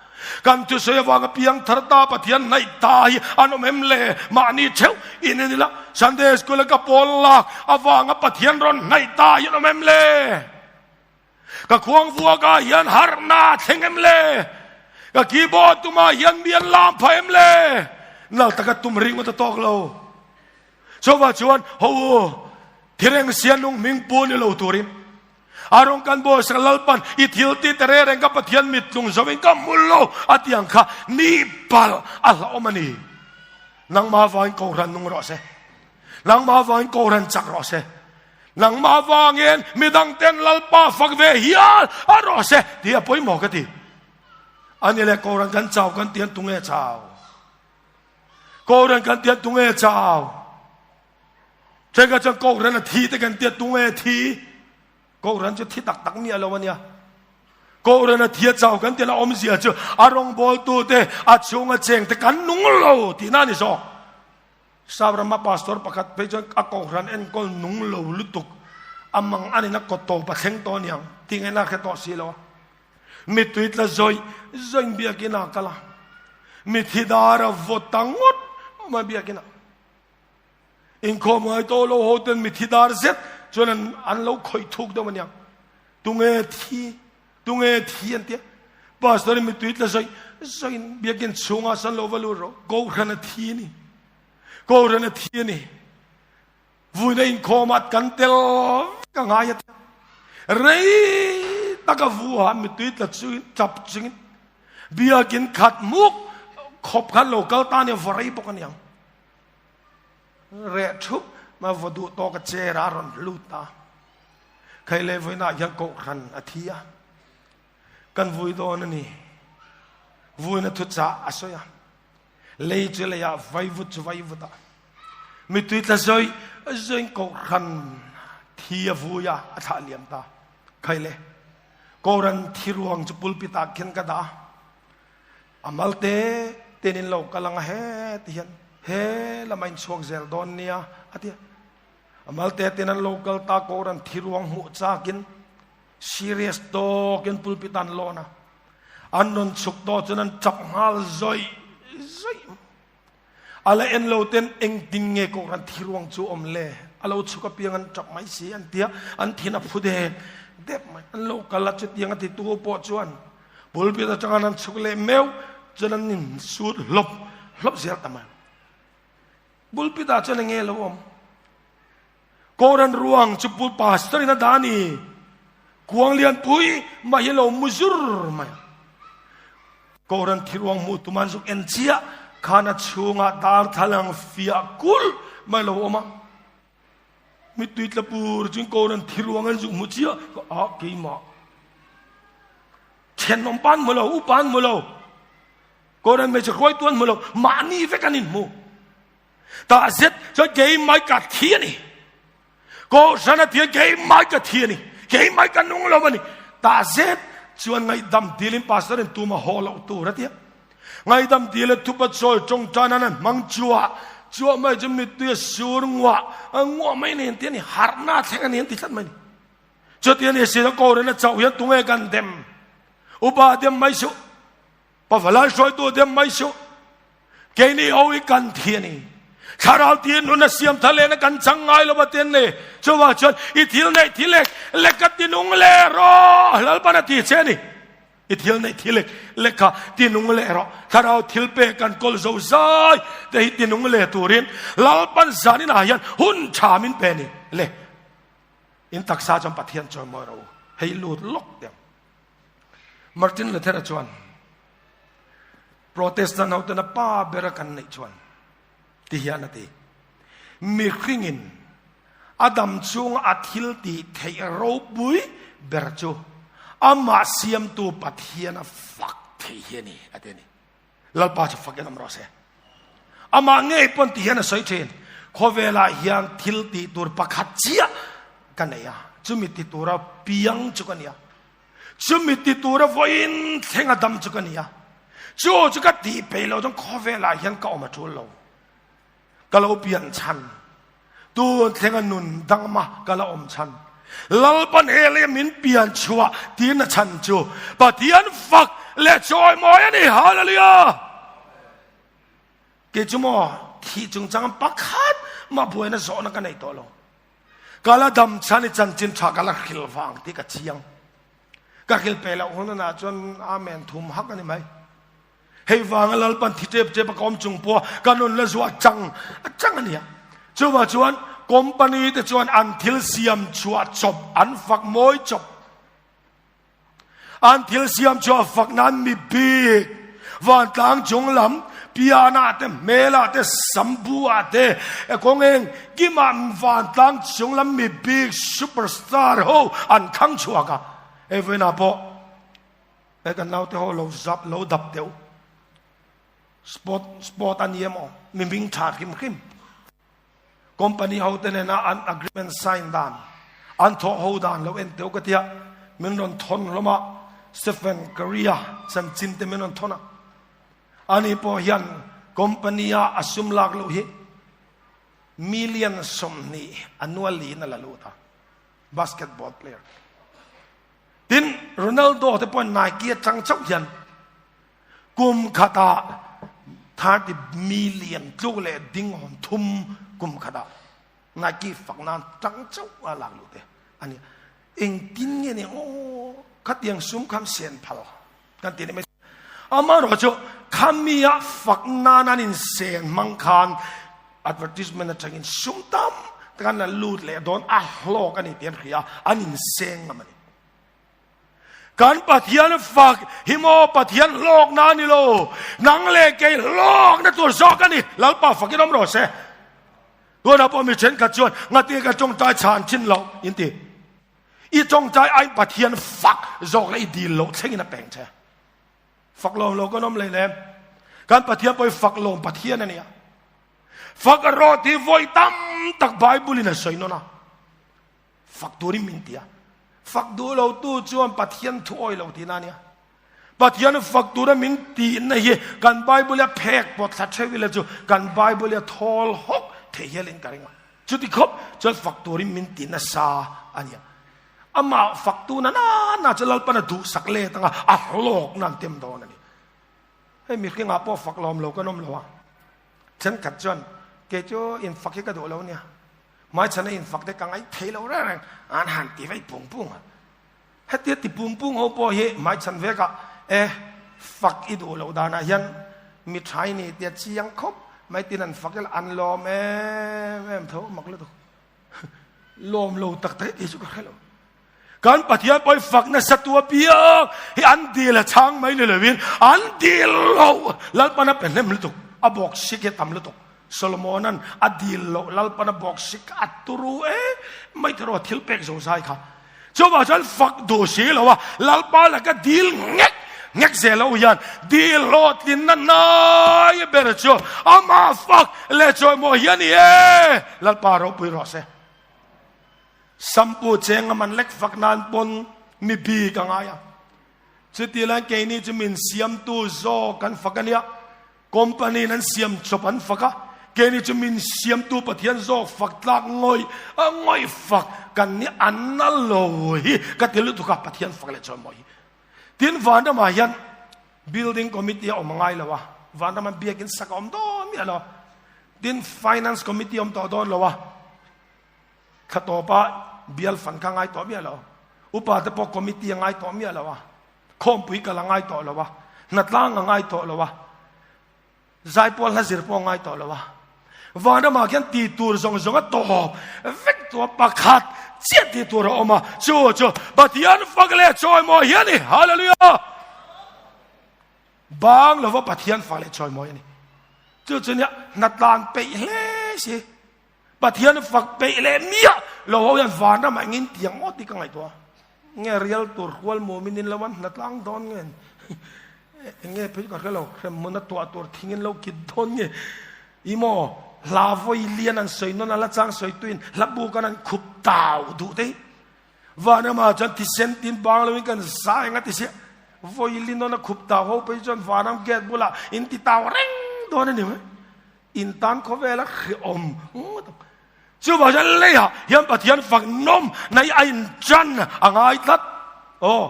Kan thusawi avanga piang thar ta Pathian hnaih ta hi an awm em le? Mahni theuh in en ila Sunday School a ka pawl lak avanga Pathian rawn hnaih ta hi an awm em le? Ka khuang vuakah hian harhna a thleng em le? Ka keyboard tumah hian mi an lam phah em le? Nal taka tum ringawt a tawk lo. Chuvah chuan ho u, thireng sianung hming pu ni lo turin A rawng kan bawisak Lalpan i thil ti te reng reng ka Pathian mit tlung zo in ka hmu lo a ti ang kha ni pal a hlauhawm a ni. Nangmah vangin Kohhran nung rawh se. Nangmah vangin Kohhran chak rawh se. Nangmah vangin midang ten Lalpa fak ve hial a rawh se tih a pawimawh ka ti. Ani leh Kohhran kan chau kan ti an tunge chau. Kohhran kan ti an tunge chau. Thenkhat chuan Kohhran a thi te kan tia tunge thi? Kohhran chu thi tak tak miah lo a nia. Kohhran a thi a chau kan tia la awmzia chu a rawngbawltu te a chhunga cheng te kan nung lo tihna a ni zawk. Sabrama pastor pakhat phei chuan a Kohhran enkawl nung lo lutuk a mang a nina kawt tawp a thleng tawh aniang tih ngaihna a hre tawh si lo a. Mittui tla zawih zawih biakinn ah kal a, mithi dar a vaw ta ngawt mai biakinn ah. Inkhawm ngai tawh lo ho ten mithi dar zet chuan an an lo khawih thuk deuh aniang. Tunge thi? Tunge thi an tia. Pastor in mittui tla zawih Zoin biakin chhungah san lo va lut rawh. Kohhran a thi a ni. Kohhran a thi a ni. Vuina inkhawmah kan tel vek a ngai a ti. Rei taka vuha mittui tla chungin, tap chungin biakin khat muk khawp khan lo kal ta nia va rei bawk a niang. Reh thup ma va duh tawk a chair a rawn lut ta. Khai le vawiinah hian kohhran a thi a. Kan vui dawn a ni. Vuina thuchah a sawi a. Lei chu leiah vaivut chu vaivut ah. Mittui tla zoi zoin kohhran thi a vui a, a thlah liam ta. Khai le, Koran thi ruang chu pulpit ah khin ka dah. A mal te ten in lo kal anga he ti hian he lama in chhuak zel dawn nia a ti. A mal te ten an lo kal ta Koran thi ruang hmuh chakin Serious tawkin pulpit an lawn a, an rawn chhuk tawh chuan an chak nghal zawih zawih mai. A la en lo ten engtin nge Kohhran thiruang chu awm le? A lo chhuk apiang an chak mai si an tia, an thin a phu dep dep mai. An lo kal a, chutiang a titu pawh chuan pulpit atanga an chhuk leh meuh chuan an insut hlawp hlawp zel ta mai. Pulpit ah chuan enge lo awm? Koran ruang chu pu pastor in a dah a ni. Kuang lian pui mai hi lo mu zur mai a. Koran thi ruang hmuh tum an zuk en chiah khan a chhungah darthlalang fiah kulh mai lo awm a. Mittui tla pur chuan Koran thi ruang an zuk hmu chiah a keimah. Thenawm pa an hmu lo, upa an hmu lo. Koran hmeichhe hruaitu an hmu lo, mahni vek an inhmu. Tah zet chuan keimah ka thi a ni. Kohhran a thian keimah ka thi a ni. Keimah ka nung lo a ni. Tah zet chuan ngaihdam dilin pastor in tuma haw loh tur a tia. Ngaihdam dil a thupa chawi tawngtan an an hmang chuah chuah mai chu mittui a sur nguah nguah mai ni an ti a ni. Harhna a thleng a ni an ti tlat mai ni. Chuti a ni si Kohhran a chauh hian tunge kan dem? Upa dem mai suh. Pavalai hruaitu dem mai suh. Keini ho hi kan thi a ni. Thlarau tiin nun a siam thar lehna kan chang ngai lo a ti an ni. Chuvang chuan i thil neih thi lek lek ka ti nung leh rawh. Lalpan a ti che a ni. I thil neih thi lek lek kha ti nung leh rawh. Thlarau thil pek kan kawl zo zai te hi ti nung leh turin Lalpan zanin ah hian hun tha min pe a ni. Le in taksa chuan Pathian chawimawi rawh u. Hei lut lawk teh ang. Martin Luther-a chuan Protestant hotena pa bera kan neih chuan ti hian a ti, Mihringin a dam chhunga a thil tih theih ropui ber chu amah siamtu Pathian a fak thei hi a ni, a ti a ni. Lalpa chu fakin awm rawh se. Amah ngei pawn ti hian a sawi thin, Khawvelah hian thil tih tur pakhat chiah ka nei a, chumi ti tura piang chu ka ni a, chumi ti tura vawiin thleng a dam chu ka ni a, chu chu ka tih peih loh chuan khawvelah hian ka awm a tul lo. Ka lo pian chhan, tun thlenga nun dangma ka la awm chhan. Lalpan he leh min pian chhuah tiin a chhan chu Pathian fak leh chawimawi a ni. Hallelujah! Kei chu maw thih chungchang pakhat mah buaina zawhna ka nei tawh lo. Ka la dam chhan i chanchin tha ka la hril vang tih ka chiang. Ka hril pe loh hunah chuan Amen thum hak a ni mai. Hei vanga Lalpan thi tep tep a ka awm chung pawh ka nun la zuah chang a chang a nia. Chuvah chuan company te chuan an thil siam chhuah chawp an fak mawi chawp. An thil siam chhuah fak nan mi bik vantlang chung lam piana te hmela te sambua te kawng eng kima vantlang chung lam mi bik superstar ho an thlang chhuak a. Hei vawiinah pawh He kan naute ho lo zap lo dap deuh. Sport sport a ni em aw? Mi hming tha hrim hrim. Company ho te nena an agreement sign dan, an thawh ho dan lo en teuh ka tia. Min rawn thawn hlawm a, Stephen Curry-a chanchin te min rawn thawn a. Ani pawh hian company a a sum lak loh hi million 20 annual in a la lut a, basketball player. Tin, Ronaldo te pawhin Nike atang chauh hian kum khatah 30 million tluk leh ding awm thum kum khatah Nike fak nan tang chauh a lak luh te a ni. Engtin nge ni aw khatiang sum kham sen phal kan ti ni mai. Amaherawhchu khami-a fak nan an insen hmang khan advertisement atangin sum tam tak an la lut leh dawn a hlawk a ni tih an hria a, an inseng ngam a ni. Kan Pathian fak hi maw Pathian hlawkna a ni lo, nang leh kei hlawkna tur zawk a ni. Lalpa fakin awm rawh se. Tunah pawh mi thenkhat chuan ngati ka tawngtai chhan thin loh in ti. I tawngtai aiin Pathian fak zawk leh i dil loh thlengin a peng che. Fak lawm lo kan awm lei lem. Kan Pathian pawh hi fak lawm Pathian a nia. Fak rawh tih vawi tam tak Bible in a sawi nawn a. Fak turin min ti a. Fak duh lo tu chuan Pathian thu awi lo tihna a nia. Pathian fak tura min tihna hi kan Bible a phek pawt thla theuh ila chu kan Bible a thawl hawk thei hialin ka ring a. Chuti khawp chuan fak turin min ti nasa a nia. Amah faktu na na na chu Lalpan a duhsak let anga a hlawkna an tem dawn a ni. Hei mihringah pawh fak lawm lo kan awm lo a. Thenkhat chuan kei chu infak hi ka duh lo nia. Hmaichhana infak te ka ngaih thei lo reng reng an han ti vei pung pung a. Hetia ti pung pung ho pawh hi hmaichhan vekah e fak i duh loh danah hian mi tha i ni tia chiang khawp mai tin an fak ila an lawm em em tho mak lutuk. Lawm lo tak tak hi chu ka hre lo. Kan Pathian pawh hi fak nasa tu apiang hi an dil a chhang mai ni lovin an dil lo Lalpan a pe hnem lutuk a bawk sik hi a tam lutuk. Solomonan a dil loh Lalpan a bawk sik a turu e mai te rawh thil pek zo zai kha. Chuvang chuan fak duh si lo a Lalpa laka dil ngek ngek zel lo hian dil hlawhtlinna nai ber chu ama fak leh chawimawi hi a ni e. Lalpa ropui rawh se. Sampu cheng a man lek fak nan pawn mi bik a ngai a. Chuti lai keini chu min siamtu zawk kan fak a nia. Company in an siam chawp an fak a, keini chu min siamtu Pathian zawk fak tlak ngawih a ngawih fak kan ni an na lo hi ka ti lutuk a Pathian fak leh chuan maw hi. Tin vanramah hian building committee a awm a ngai lo a, vanram an biakin sak a awm dawn miah lo. Tin finance committee a awm tawh dawn lo a, thla tawpa bial fan kha ngai tawh miah lo. Upa te pawh committee a ngai tawh miah lo a. Khawmpui kal a ngai tawh lo a, hnatlang a ngai tawh lo a, zaipawl hla zir pawh a ngai tawh lo a. Vanramah khian ti tur zawng zawng a tawp vek tu a pakhat chiah ti tur a awm a, chu chu Pathian fak leh chawimawi hi a ni. Hallelujah! Bang lova Pathian fak leh chawimawi a ni. Chu chu nia hnatlan peih hle si. Pathian fak peih leh miah lo ho hian vanramah engin tiang ngawt hi ka ngaihtuah a. Nge rial tur hual mumin in lo an hna tlang dawn nge enge phei ka hre lo hremhmun a tuah tur thing in lo kit dawn nge i maw hla vawi lian an sawi nawn a la chang sawi tuin hla buk an an khup tau duh te hi vanramah chuan thisen tin bang loin kan zai anga ti sia vawi li nawn a khup tau ho phei chuan vanram gate bulah in ti tau reng dawn a ni mai in tan khawvel a hrehawm ngawt ang. Chuvang chuan leiah hian Pathian fak nawm na hi a inṭan a ngai tlat. Aw,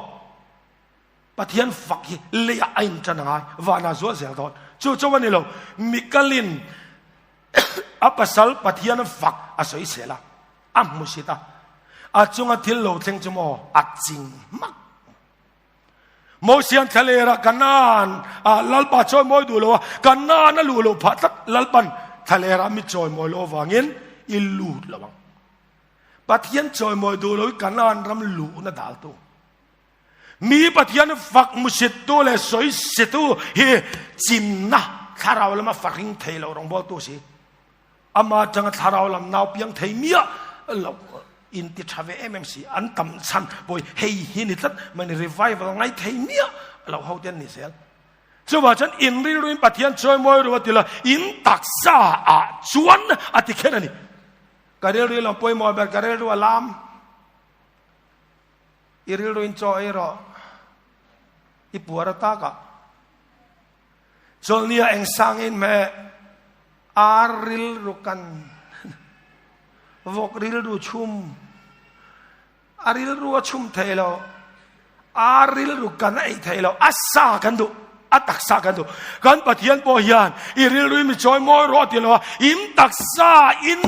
Pathian fak hi leiah a inṭan a ngai, vanah zual zel dawn. Chu chu a ni lo, Mikalin a pasal Pathian fak a sawi sel a, a hmusit a, a chunga thil lo thleng chu maw a ching hmak. Mosian thlalera Kanaan ah Lalpa chawimawi duh lo a, Kanaan a luh loh phah tlat Lalpan thlalera mi chawimawi loh avangin i lut lo ang. Pathian chawimawi duh lo i Kanaan ram luhna daltu. Mi Pathian fak hmusittu leh sawisetu hi chinna thlarau lama fahring thei lo rawngbawltu si. Ama atanga thlarau lam nau piang thei miah lo in ti tha ve em em si an tam chhan pawh hei hi ni tlat mai ni revival ngai thei miah lo ho te an ni zel. Chuvah chuan in rilruin Pathian chawimawi ru a ti lo in taksa ah chuan a ti kher a ni. Ka rilru lam pawimawh ber ka rilru a lam i rilruin chaw ei rawh i puar a takah Chawlhnia eng sangin hmeh ar rilru kan vawk rilru chhum a rilru a chhum thei lo ar rilru kan a ei thei lo a sa kan duh a taksa kan duh kan Pathian pawh hian i rilru mi chawi mawi rawh ti lo a in taksa in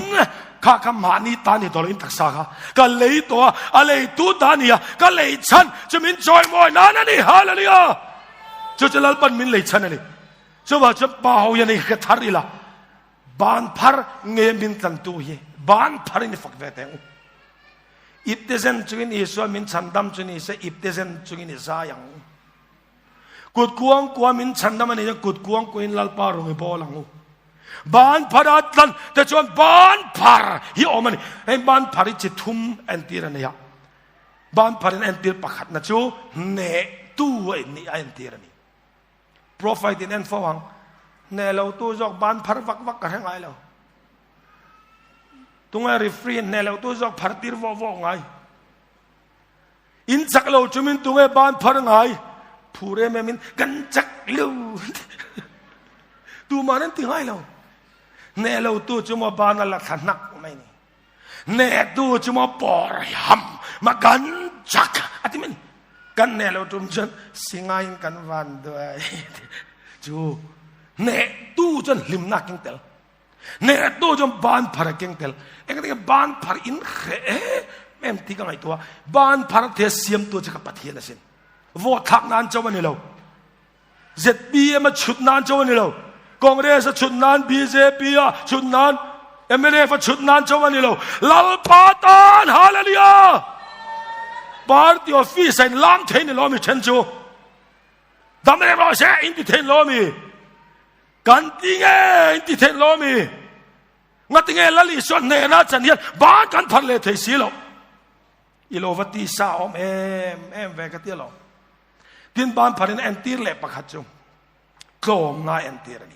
kha kha mahni ta ni tawh lo in taksa kha ka lei tawh a a lei tu ta ni a ka lei chhan chu min chawi mawi nan a ni hallelujah. Chu chu Lalpan min lei chhan a ni. Chuvang chuan pa ho hian hei hre thar ila, ban phar nge min tlantu hi ban pharin i fak ve teh ang u. Ipte zen chungin Isua min chhandam chu ni se ipte zen chungin i zai ang u. Kut kuang kua min chhandam a nih chuan kut kuang kuain Lalpa rawng i bawl ang u. Ban phar a tlan te chuan ban phar hi awm a ni. Hei ban phar hi chi thum entir a nei a. Ban pharin entir pakhatna chu hnehtu a nih a entir a ni. Profile in en fo ang. Hneh lo tu zawk ban phar vak vak ka hre ngai lo. Tunge referee hneh lo tu zawk phar tir vawh vawh ngai. In chak lo chumin tunge ban phar ngai. Phur em em in kan chak lo. Tu man an ti ngai lo. Hneh lo tu chu maw ban a la thla hnak mai ni. Hnehtu chu maw pawr ham ma kan chak a ti mai kan hneh lo tum chuan singai in kan van duai chu hnehtu chuan hlimna keng tel hnehtu chuan ban phar a keng tel engati ban phar in hre em ti ka ngaihtuah ban phar the siamtu chu ka Pathian asin vote thlak nan chauh a ni lo ZPM a chhut nan chauh a ni lo. Congress a chhut nan, BJP a chhut nan, MNF a chhut nan chauh a ni lo. Lalpa tan Hallelujah! Party office a in lam thei ni lo mi then chu. Dam reng rawh se in ti thei lo mi. Kan ti nge in ti thei lo mi. Ngatinge Lal Isua hnena chan hian ban kan phar leh thei si lo. I lo va ti sa awm em em ve ka ti lo. Tin ban pharin entir leh pakhat chu tlawmna entir a ni.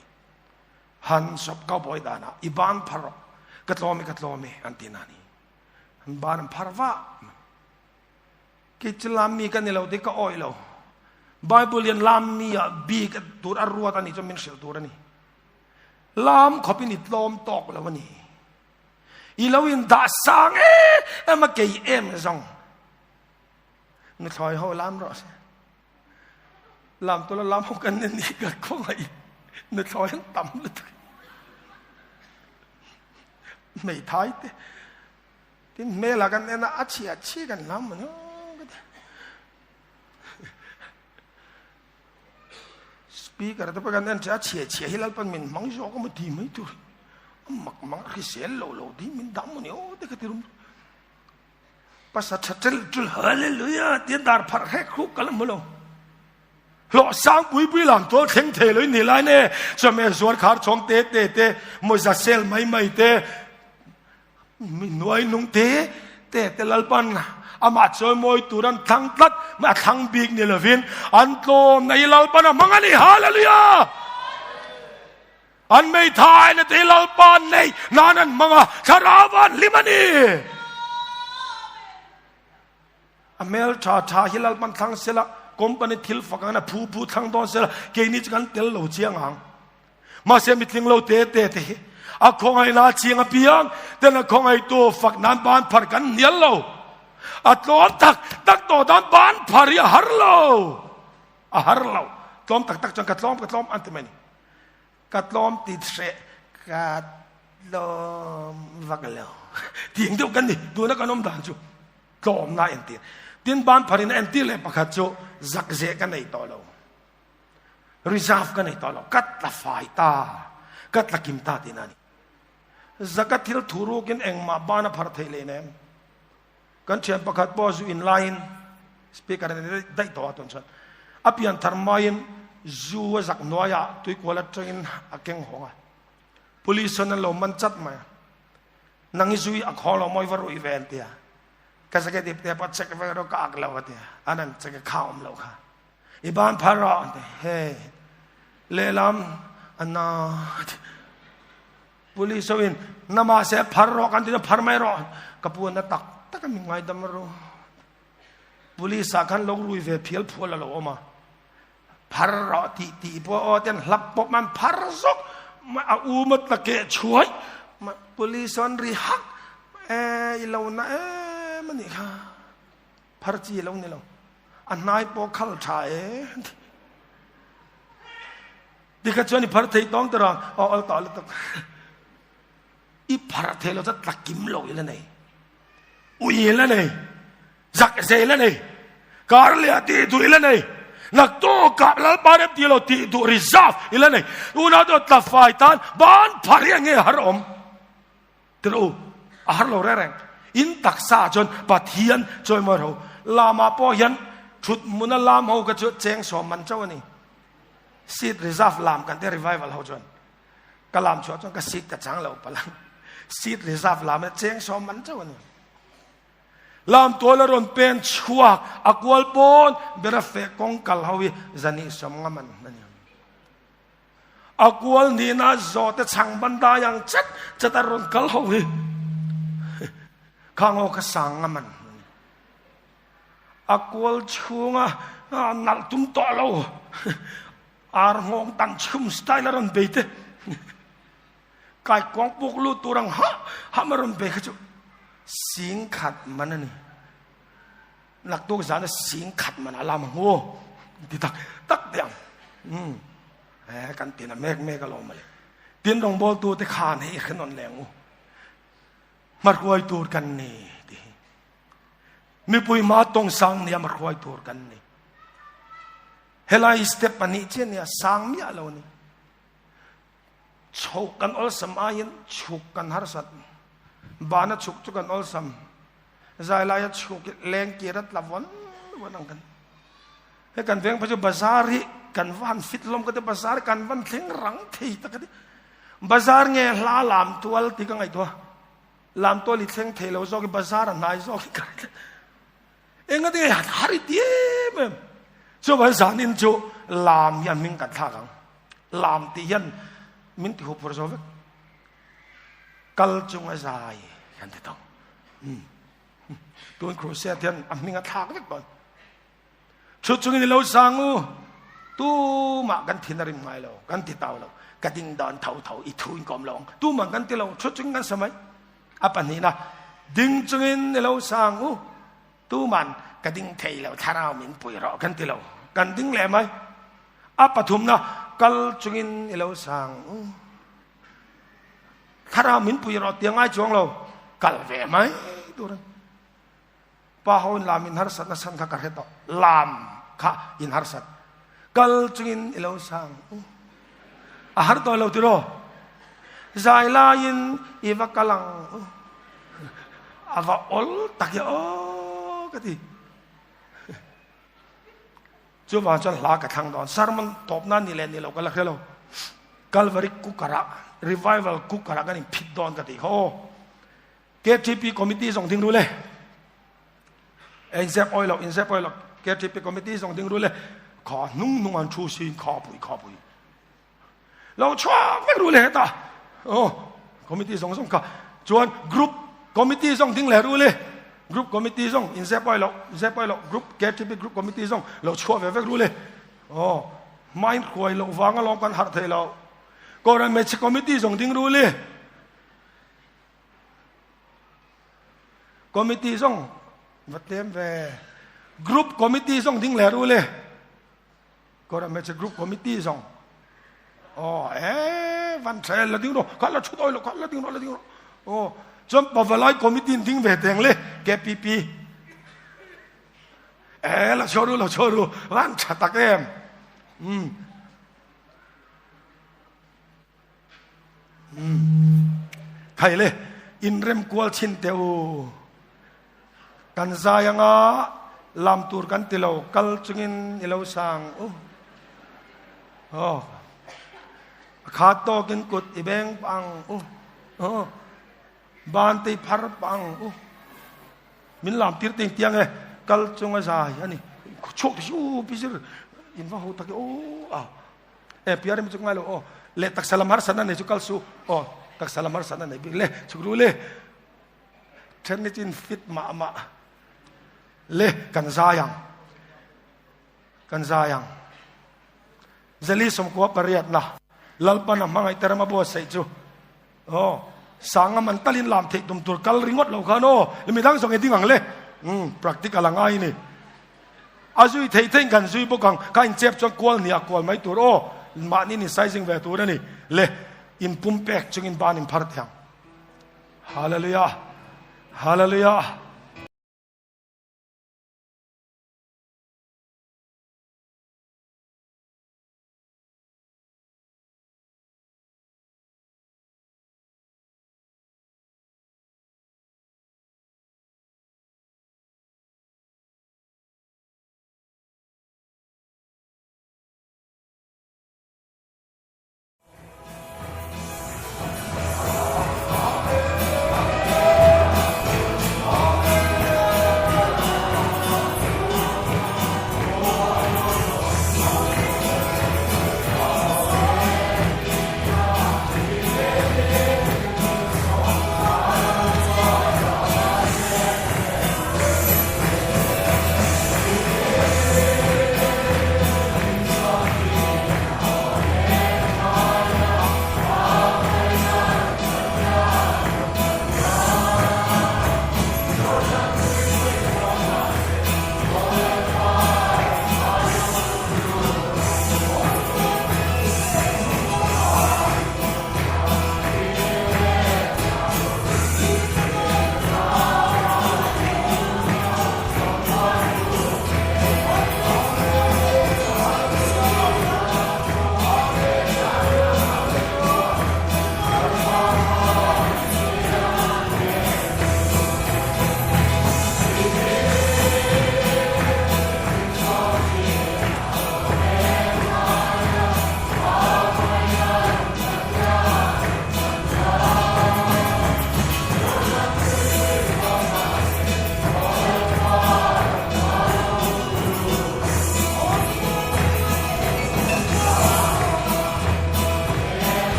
Han sawp cowboy danah i ban phar rawh, ka tlawm e ka tlawm e an ti na ni. An ban an phar vah. Kei chu lam mi ka ni lo ti ka awih lo. Bible hian lam mi ah bik tur a ruat a ni chuan min hrilh tur a ni. Lam khawpin i tlawm tawk lo a ni. I lo in dah sang em a kei em zawng. Nuthlawi ho lam rawh se. Lam tula lam ho kan ni ka khawngaih nuthlawi an tam lutuk. Hmeithai te tin hmel ah kan en a a chhia chhi kan lam ani Speaker te pawh kan en a chhia chhia hi Lalpan min hmang zawk a maw ti mai tur. A mak mang a hrisel lo lo ti min dam ani aw te ka ti rum. Pasa tha tel tul hallelujah tia dar pharh hrek hruk ka la hmu lo. Hlawh sang pui pui lam tual thleng thei lo in ni lai ne chawhmeh zuar khar chhawng te te te mawza sel mai mai te mi nuai nung te te te lalpan amah chawimawi tur an thlang tlat a thlang bik ni lovin an tlawm na i lalpan a hmang a ni hallelujah An meithai na te Lalpa nei nan an hmang a, thlarau an hlim a ni. A hmel tha tha hi Lalpan thlang sela, company thil fak angin a phu phu thlang dawn sela, keini chu kan tel lo chiang ang. Mahse mitling lo te te te hi a khawngaihna chiang apiang ten a khawngaihtu fak nan ban phar kan hnial lo. A tlawm tak tak tawh dan ban phar hi a har lo. A har lo. Tlawm tak tak chuan ka tlawm ka tlawm an ti mai ni. Ka tlawm ti hreh ka tlawm vak lo tiang deuh kan ni tuna kan awm dan chu tlawmna entir tin ban pharin entir leh pakhat chu zakzeh ka nei tawh lo reserve ka nei tawh lo ka tla fai ta ka tla kim ta tihna a ni zaka thil thu rukin engmah ban a phar theih leh nem Kan thian pakhat pawh zu in laiin speaker a ni daih tawh a tun chuan a pian thar maiin zu a zak hnuaiah tuikual atangin a keng hawng a. Police chuan an lo man chat mai a. Nang hi zu hi a khawng lo mawi va ruih ve an ti a. Ka jacket ip te pawh check vek rawh ka ak lo a ti a. An an check a kha awm lo kha. I ban phar rawh an ti. Hei lehlam a na a ti. Police ho in na mahse phar rawh kan ti chuan phar mai rawh ka pu na tak tak a mi ngaidam ru police ah khan lo rui ve phial phual a lo awm a phar rawh tih tih pawh aw ten hlap pawp man phar zawk a u ma ta ke chhuai police an ri hak e i lo na em ani kha phar chi lo ni lo a hnai pawh khal tha e Tikha chuan i phar thei tawng te rang aw awl tawh lutuk. I phar thei lo chu tlakim lo i la nei. Ui la nei. Zak zei la nei. Kar leh ti duh i la nei. Naktukah Lalpa rem ti lo tih duh reserve i la nei. Unau te tla fai tan ban phar hi enge har awm? Ti rawh u, a har lo reng reng. In taksa ah chuan Pathian chawimawi ro. Lamah pawh hian thut hmuna lam ho kha chu cheng sawm man chauh a ni. Seat reserve lam kan tia revival ho chuan. Ka lam chhuah chuan ka seat ka chang lo palh ang. Seat reserve lam hi cheng sawm man chauh a ni. Lam tual a rawn pen chhuak a kual pawn ber a feh kawng kal ho hi zani sawm nga man a ni. A kual nihna zawhte chhang ban dai ang chat chat a rawn kal ho hi khang aw kha sang nga man a ni. A kual chhunga nalh tum tawh lo ar nghawng tan chhum style a rawn bei te Kai kuang puk lut tur ang hah hah ma rawn be kha chu sing khat man a ni. Naktuk zan a sing khat man a lam ang u ti tak tak te ang. Um eh kan tin a mek mek a lawm ale. Tin rawngbawl tu te khan hei khan on leng u. Hmahruai tur kan ni ti hi. Mipui ma tawng sang nia hmahruai tur kan ni. Helai step pahnih chiah nia sang miah lo ni. Chhoh kan awlsam aiin chhuk kan harsat. Bana chhuk chu kan awlsam. Zai laia chhuk hi leng kir a tla vawn vawn ang kan. He kan veng phei chu bazar hi kan va han fit hlawm ka ti bazar kan van thleng rang thei tak ka ti. Bazar nge hla lam tual ti ka ngaihtuah. Lam tual i thleng thei lo zawk i bazar a hnai zawk i ka Enga tinge har i ti em em. Chuan zanin chu lam hi a hming kan thlak ang. Lam tih hian min ti huphur zo vek. Kal chunga zai kan ti tawh. Tun crusade hian a hming a thlak vek dawn. Chu chungin i lo sang u. Tumah kan thin a rim ngai lo, kan ti tau lo. Ka ding dan tho tho i thu in kawm lo ang. Tumah kan ti lo, chu chungin kan sa mai. A pahnihna, ding chungin i lo sang u. Tuman ka ding thei lo, thlarau min pui rawh kan ti lo. Kan ding leh mai. A pathumna, kal chungin i lo sang u. Thlarau min pui rawh tia ngai chuang lo, kal ve mai tur. Pa ho in lam in harsat na san kha ka hre tawh. Lam kha in harsat. Kal chungin i lo sang. A har tawh lo tiraw? Zai laiin i va kal ang. A va ol tak i aw ka ti. Chuvang chuan hla ka thlang dawn. Sermon tawp nan ni leh ni lo ka la hre lo. Calvary cooker ah, revival cooker ah kan in phit dawn ka ti kha aw. KTP committee zong ding ru le. Inzep oi lo, inzep oi lo. KTP committee zong ding ru le. Kha hnung hnung an thu sin kha pui kha pui. Lo chhuak vek ru le heta. Oh, committee zong zong kha. Chuan group committee zong ding le ru le. Group committee zong inzep oi lo, inzep oi lo. Group KTP group committee zong lo chhuak ve vek ru le. Oh, mind khuai lo wanga long kan har thei lo. Koran me committee zong ding ru le. Committee zong va tlem ve. Group committee zong ding le ru le. Kora me che group committee zong. Oh, eh, van trail la ding ro. Kha la thut oi lo, kha la ding ro, la ding ro. Oh, chuan pavalai committee ding ve teng le KPP. Eh, la choru, la choru. Van tha tak em. Thei le inrem kual chin teh u. Kan zai anga lam tur kan ti lo kal chungin i lo sang u. Oh. A khat tawkin kut i beng pang u. Oh. Ban te phar pang u. Min lam tir ting tiang e kal chunga zai ani. Chuk ti u pi zir in va ho tak o a. E piar mi chu ngai lo o le taksa lam har san nei chu kal su o taksa lam har san nei bik le chuk ru le then ni chin fit ma ma le kan zayang kan zayang zali som ko pariat na lalpan a hmangai terama bo sei chu o sanga man talin lam thei tum tur kal ringot lo khan o mi dang song e ding ang le um practical angai ni A zui thei theiin kan zui bawk ang, ka inchep chuan kual nia kual mai tur aw, mahni in sizing ve tur a ni le, in pumpek chungin ban in phar thiang. Hallelujah! Hallelujah!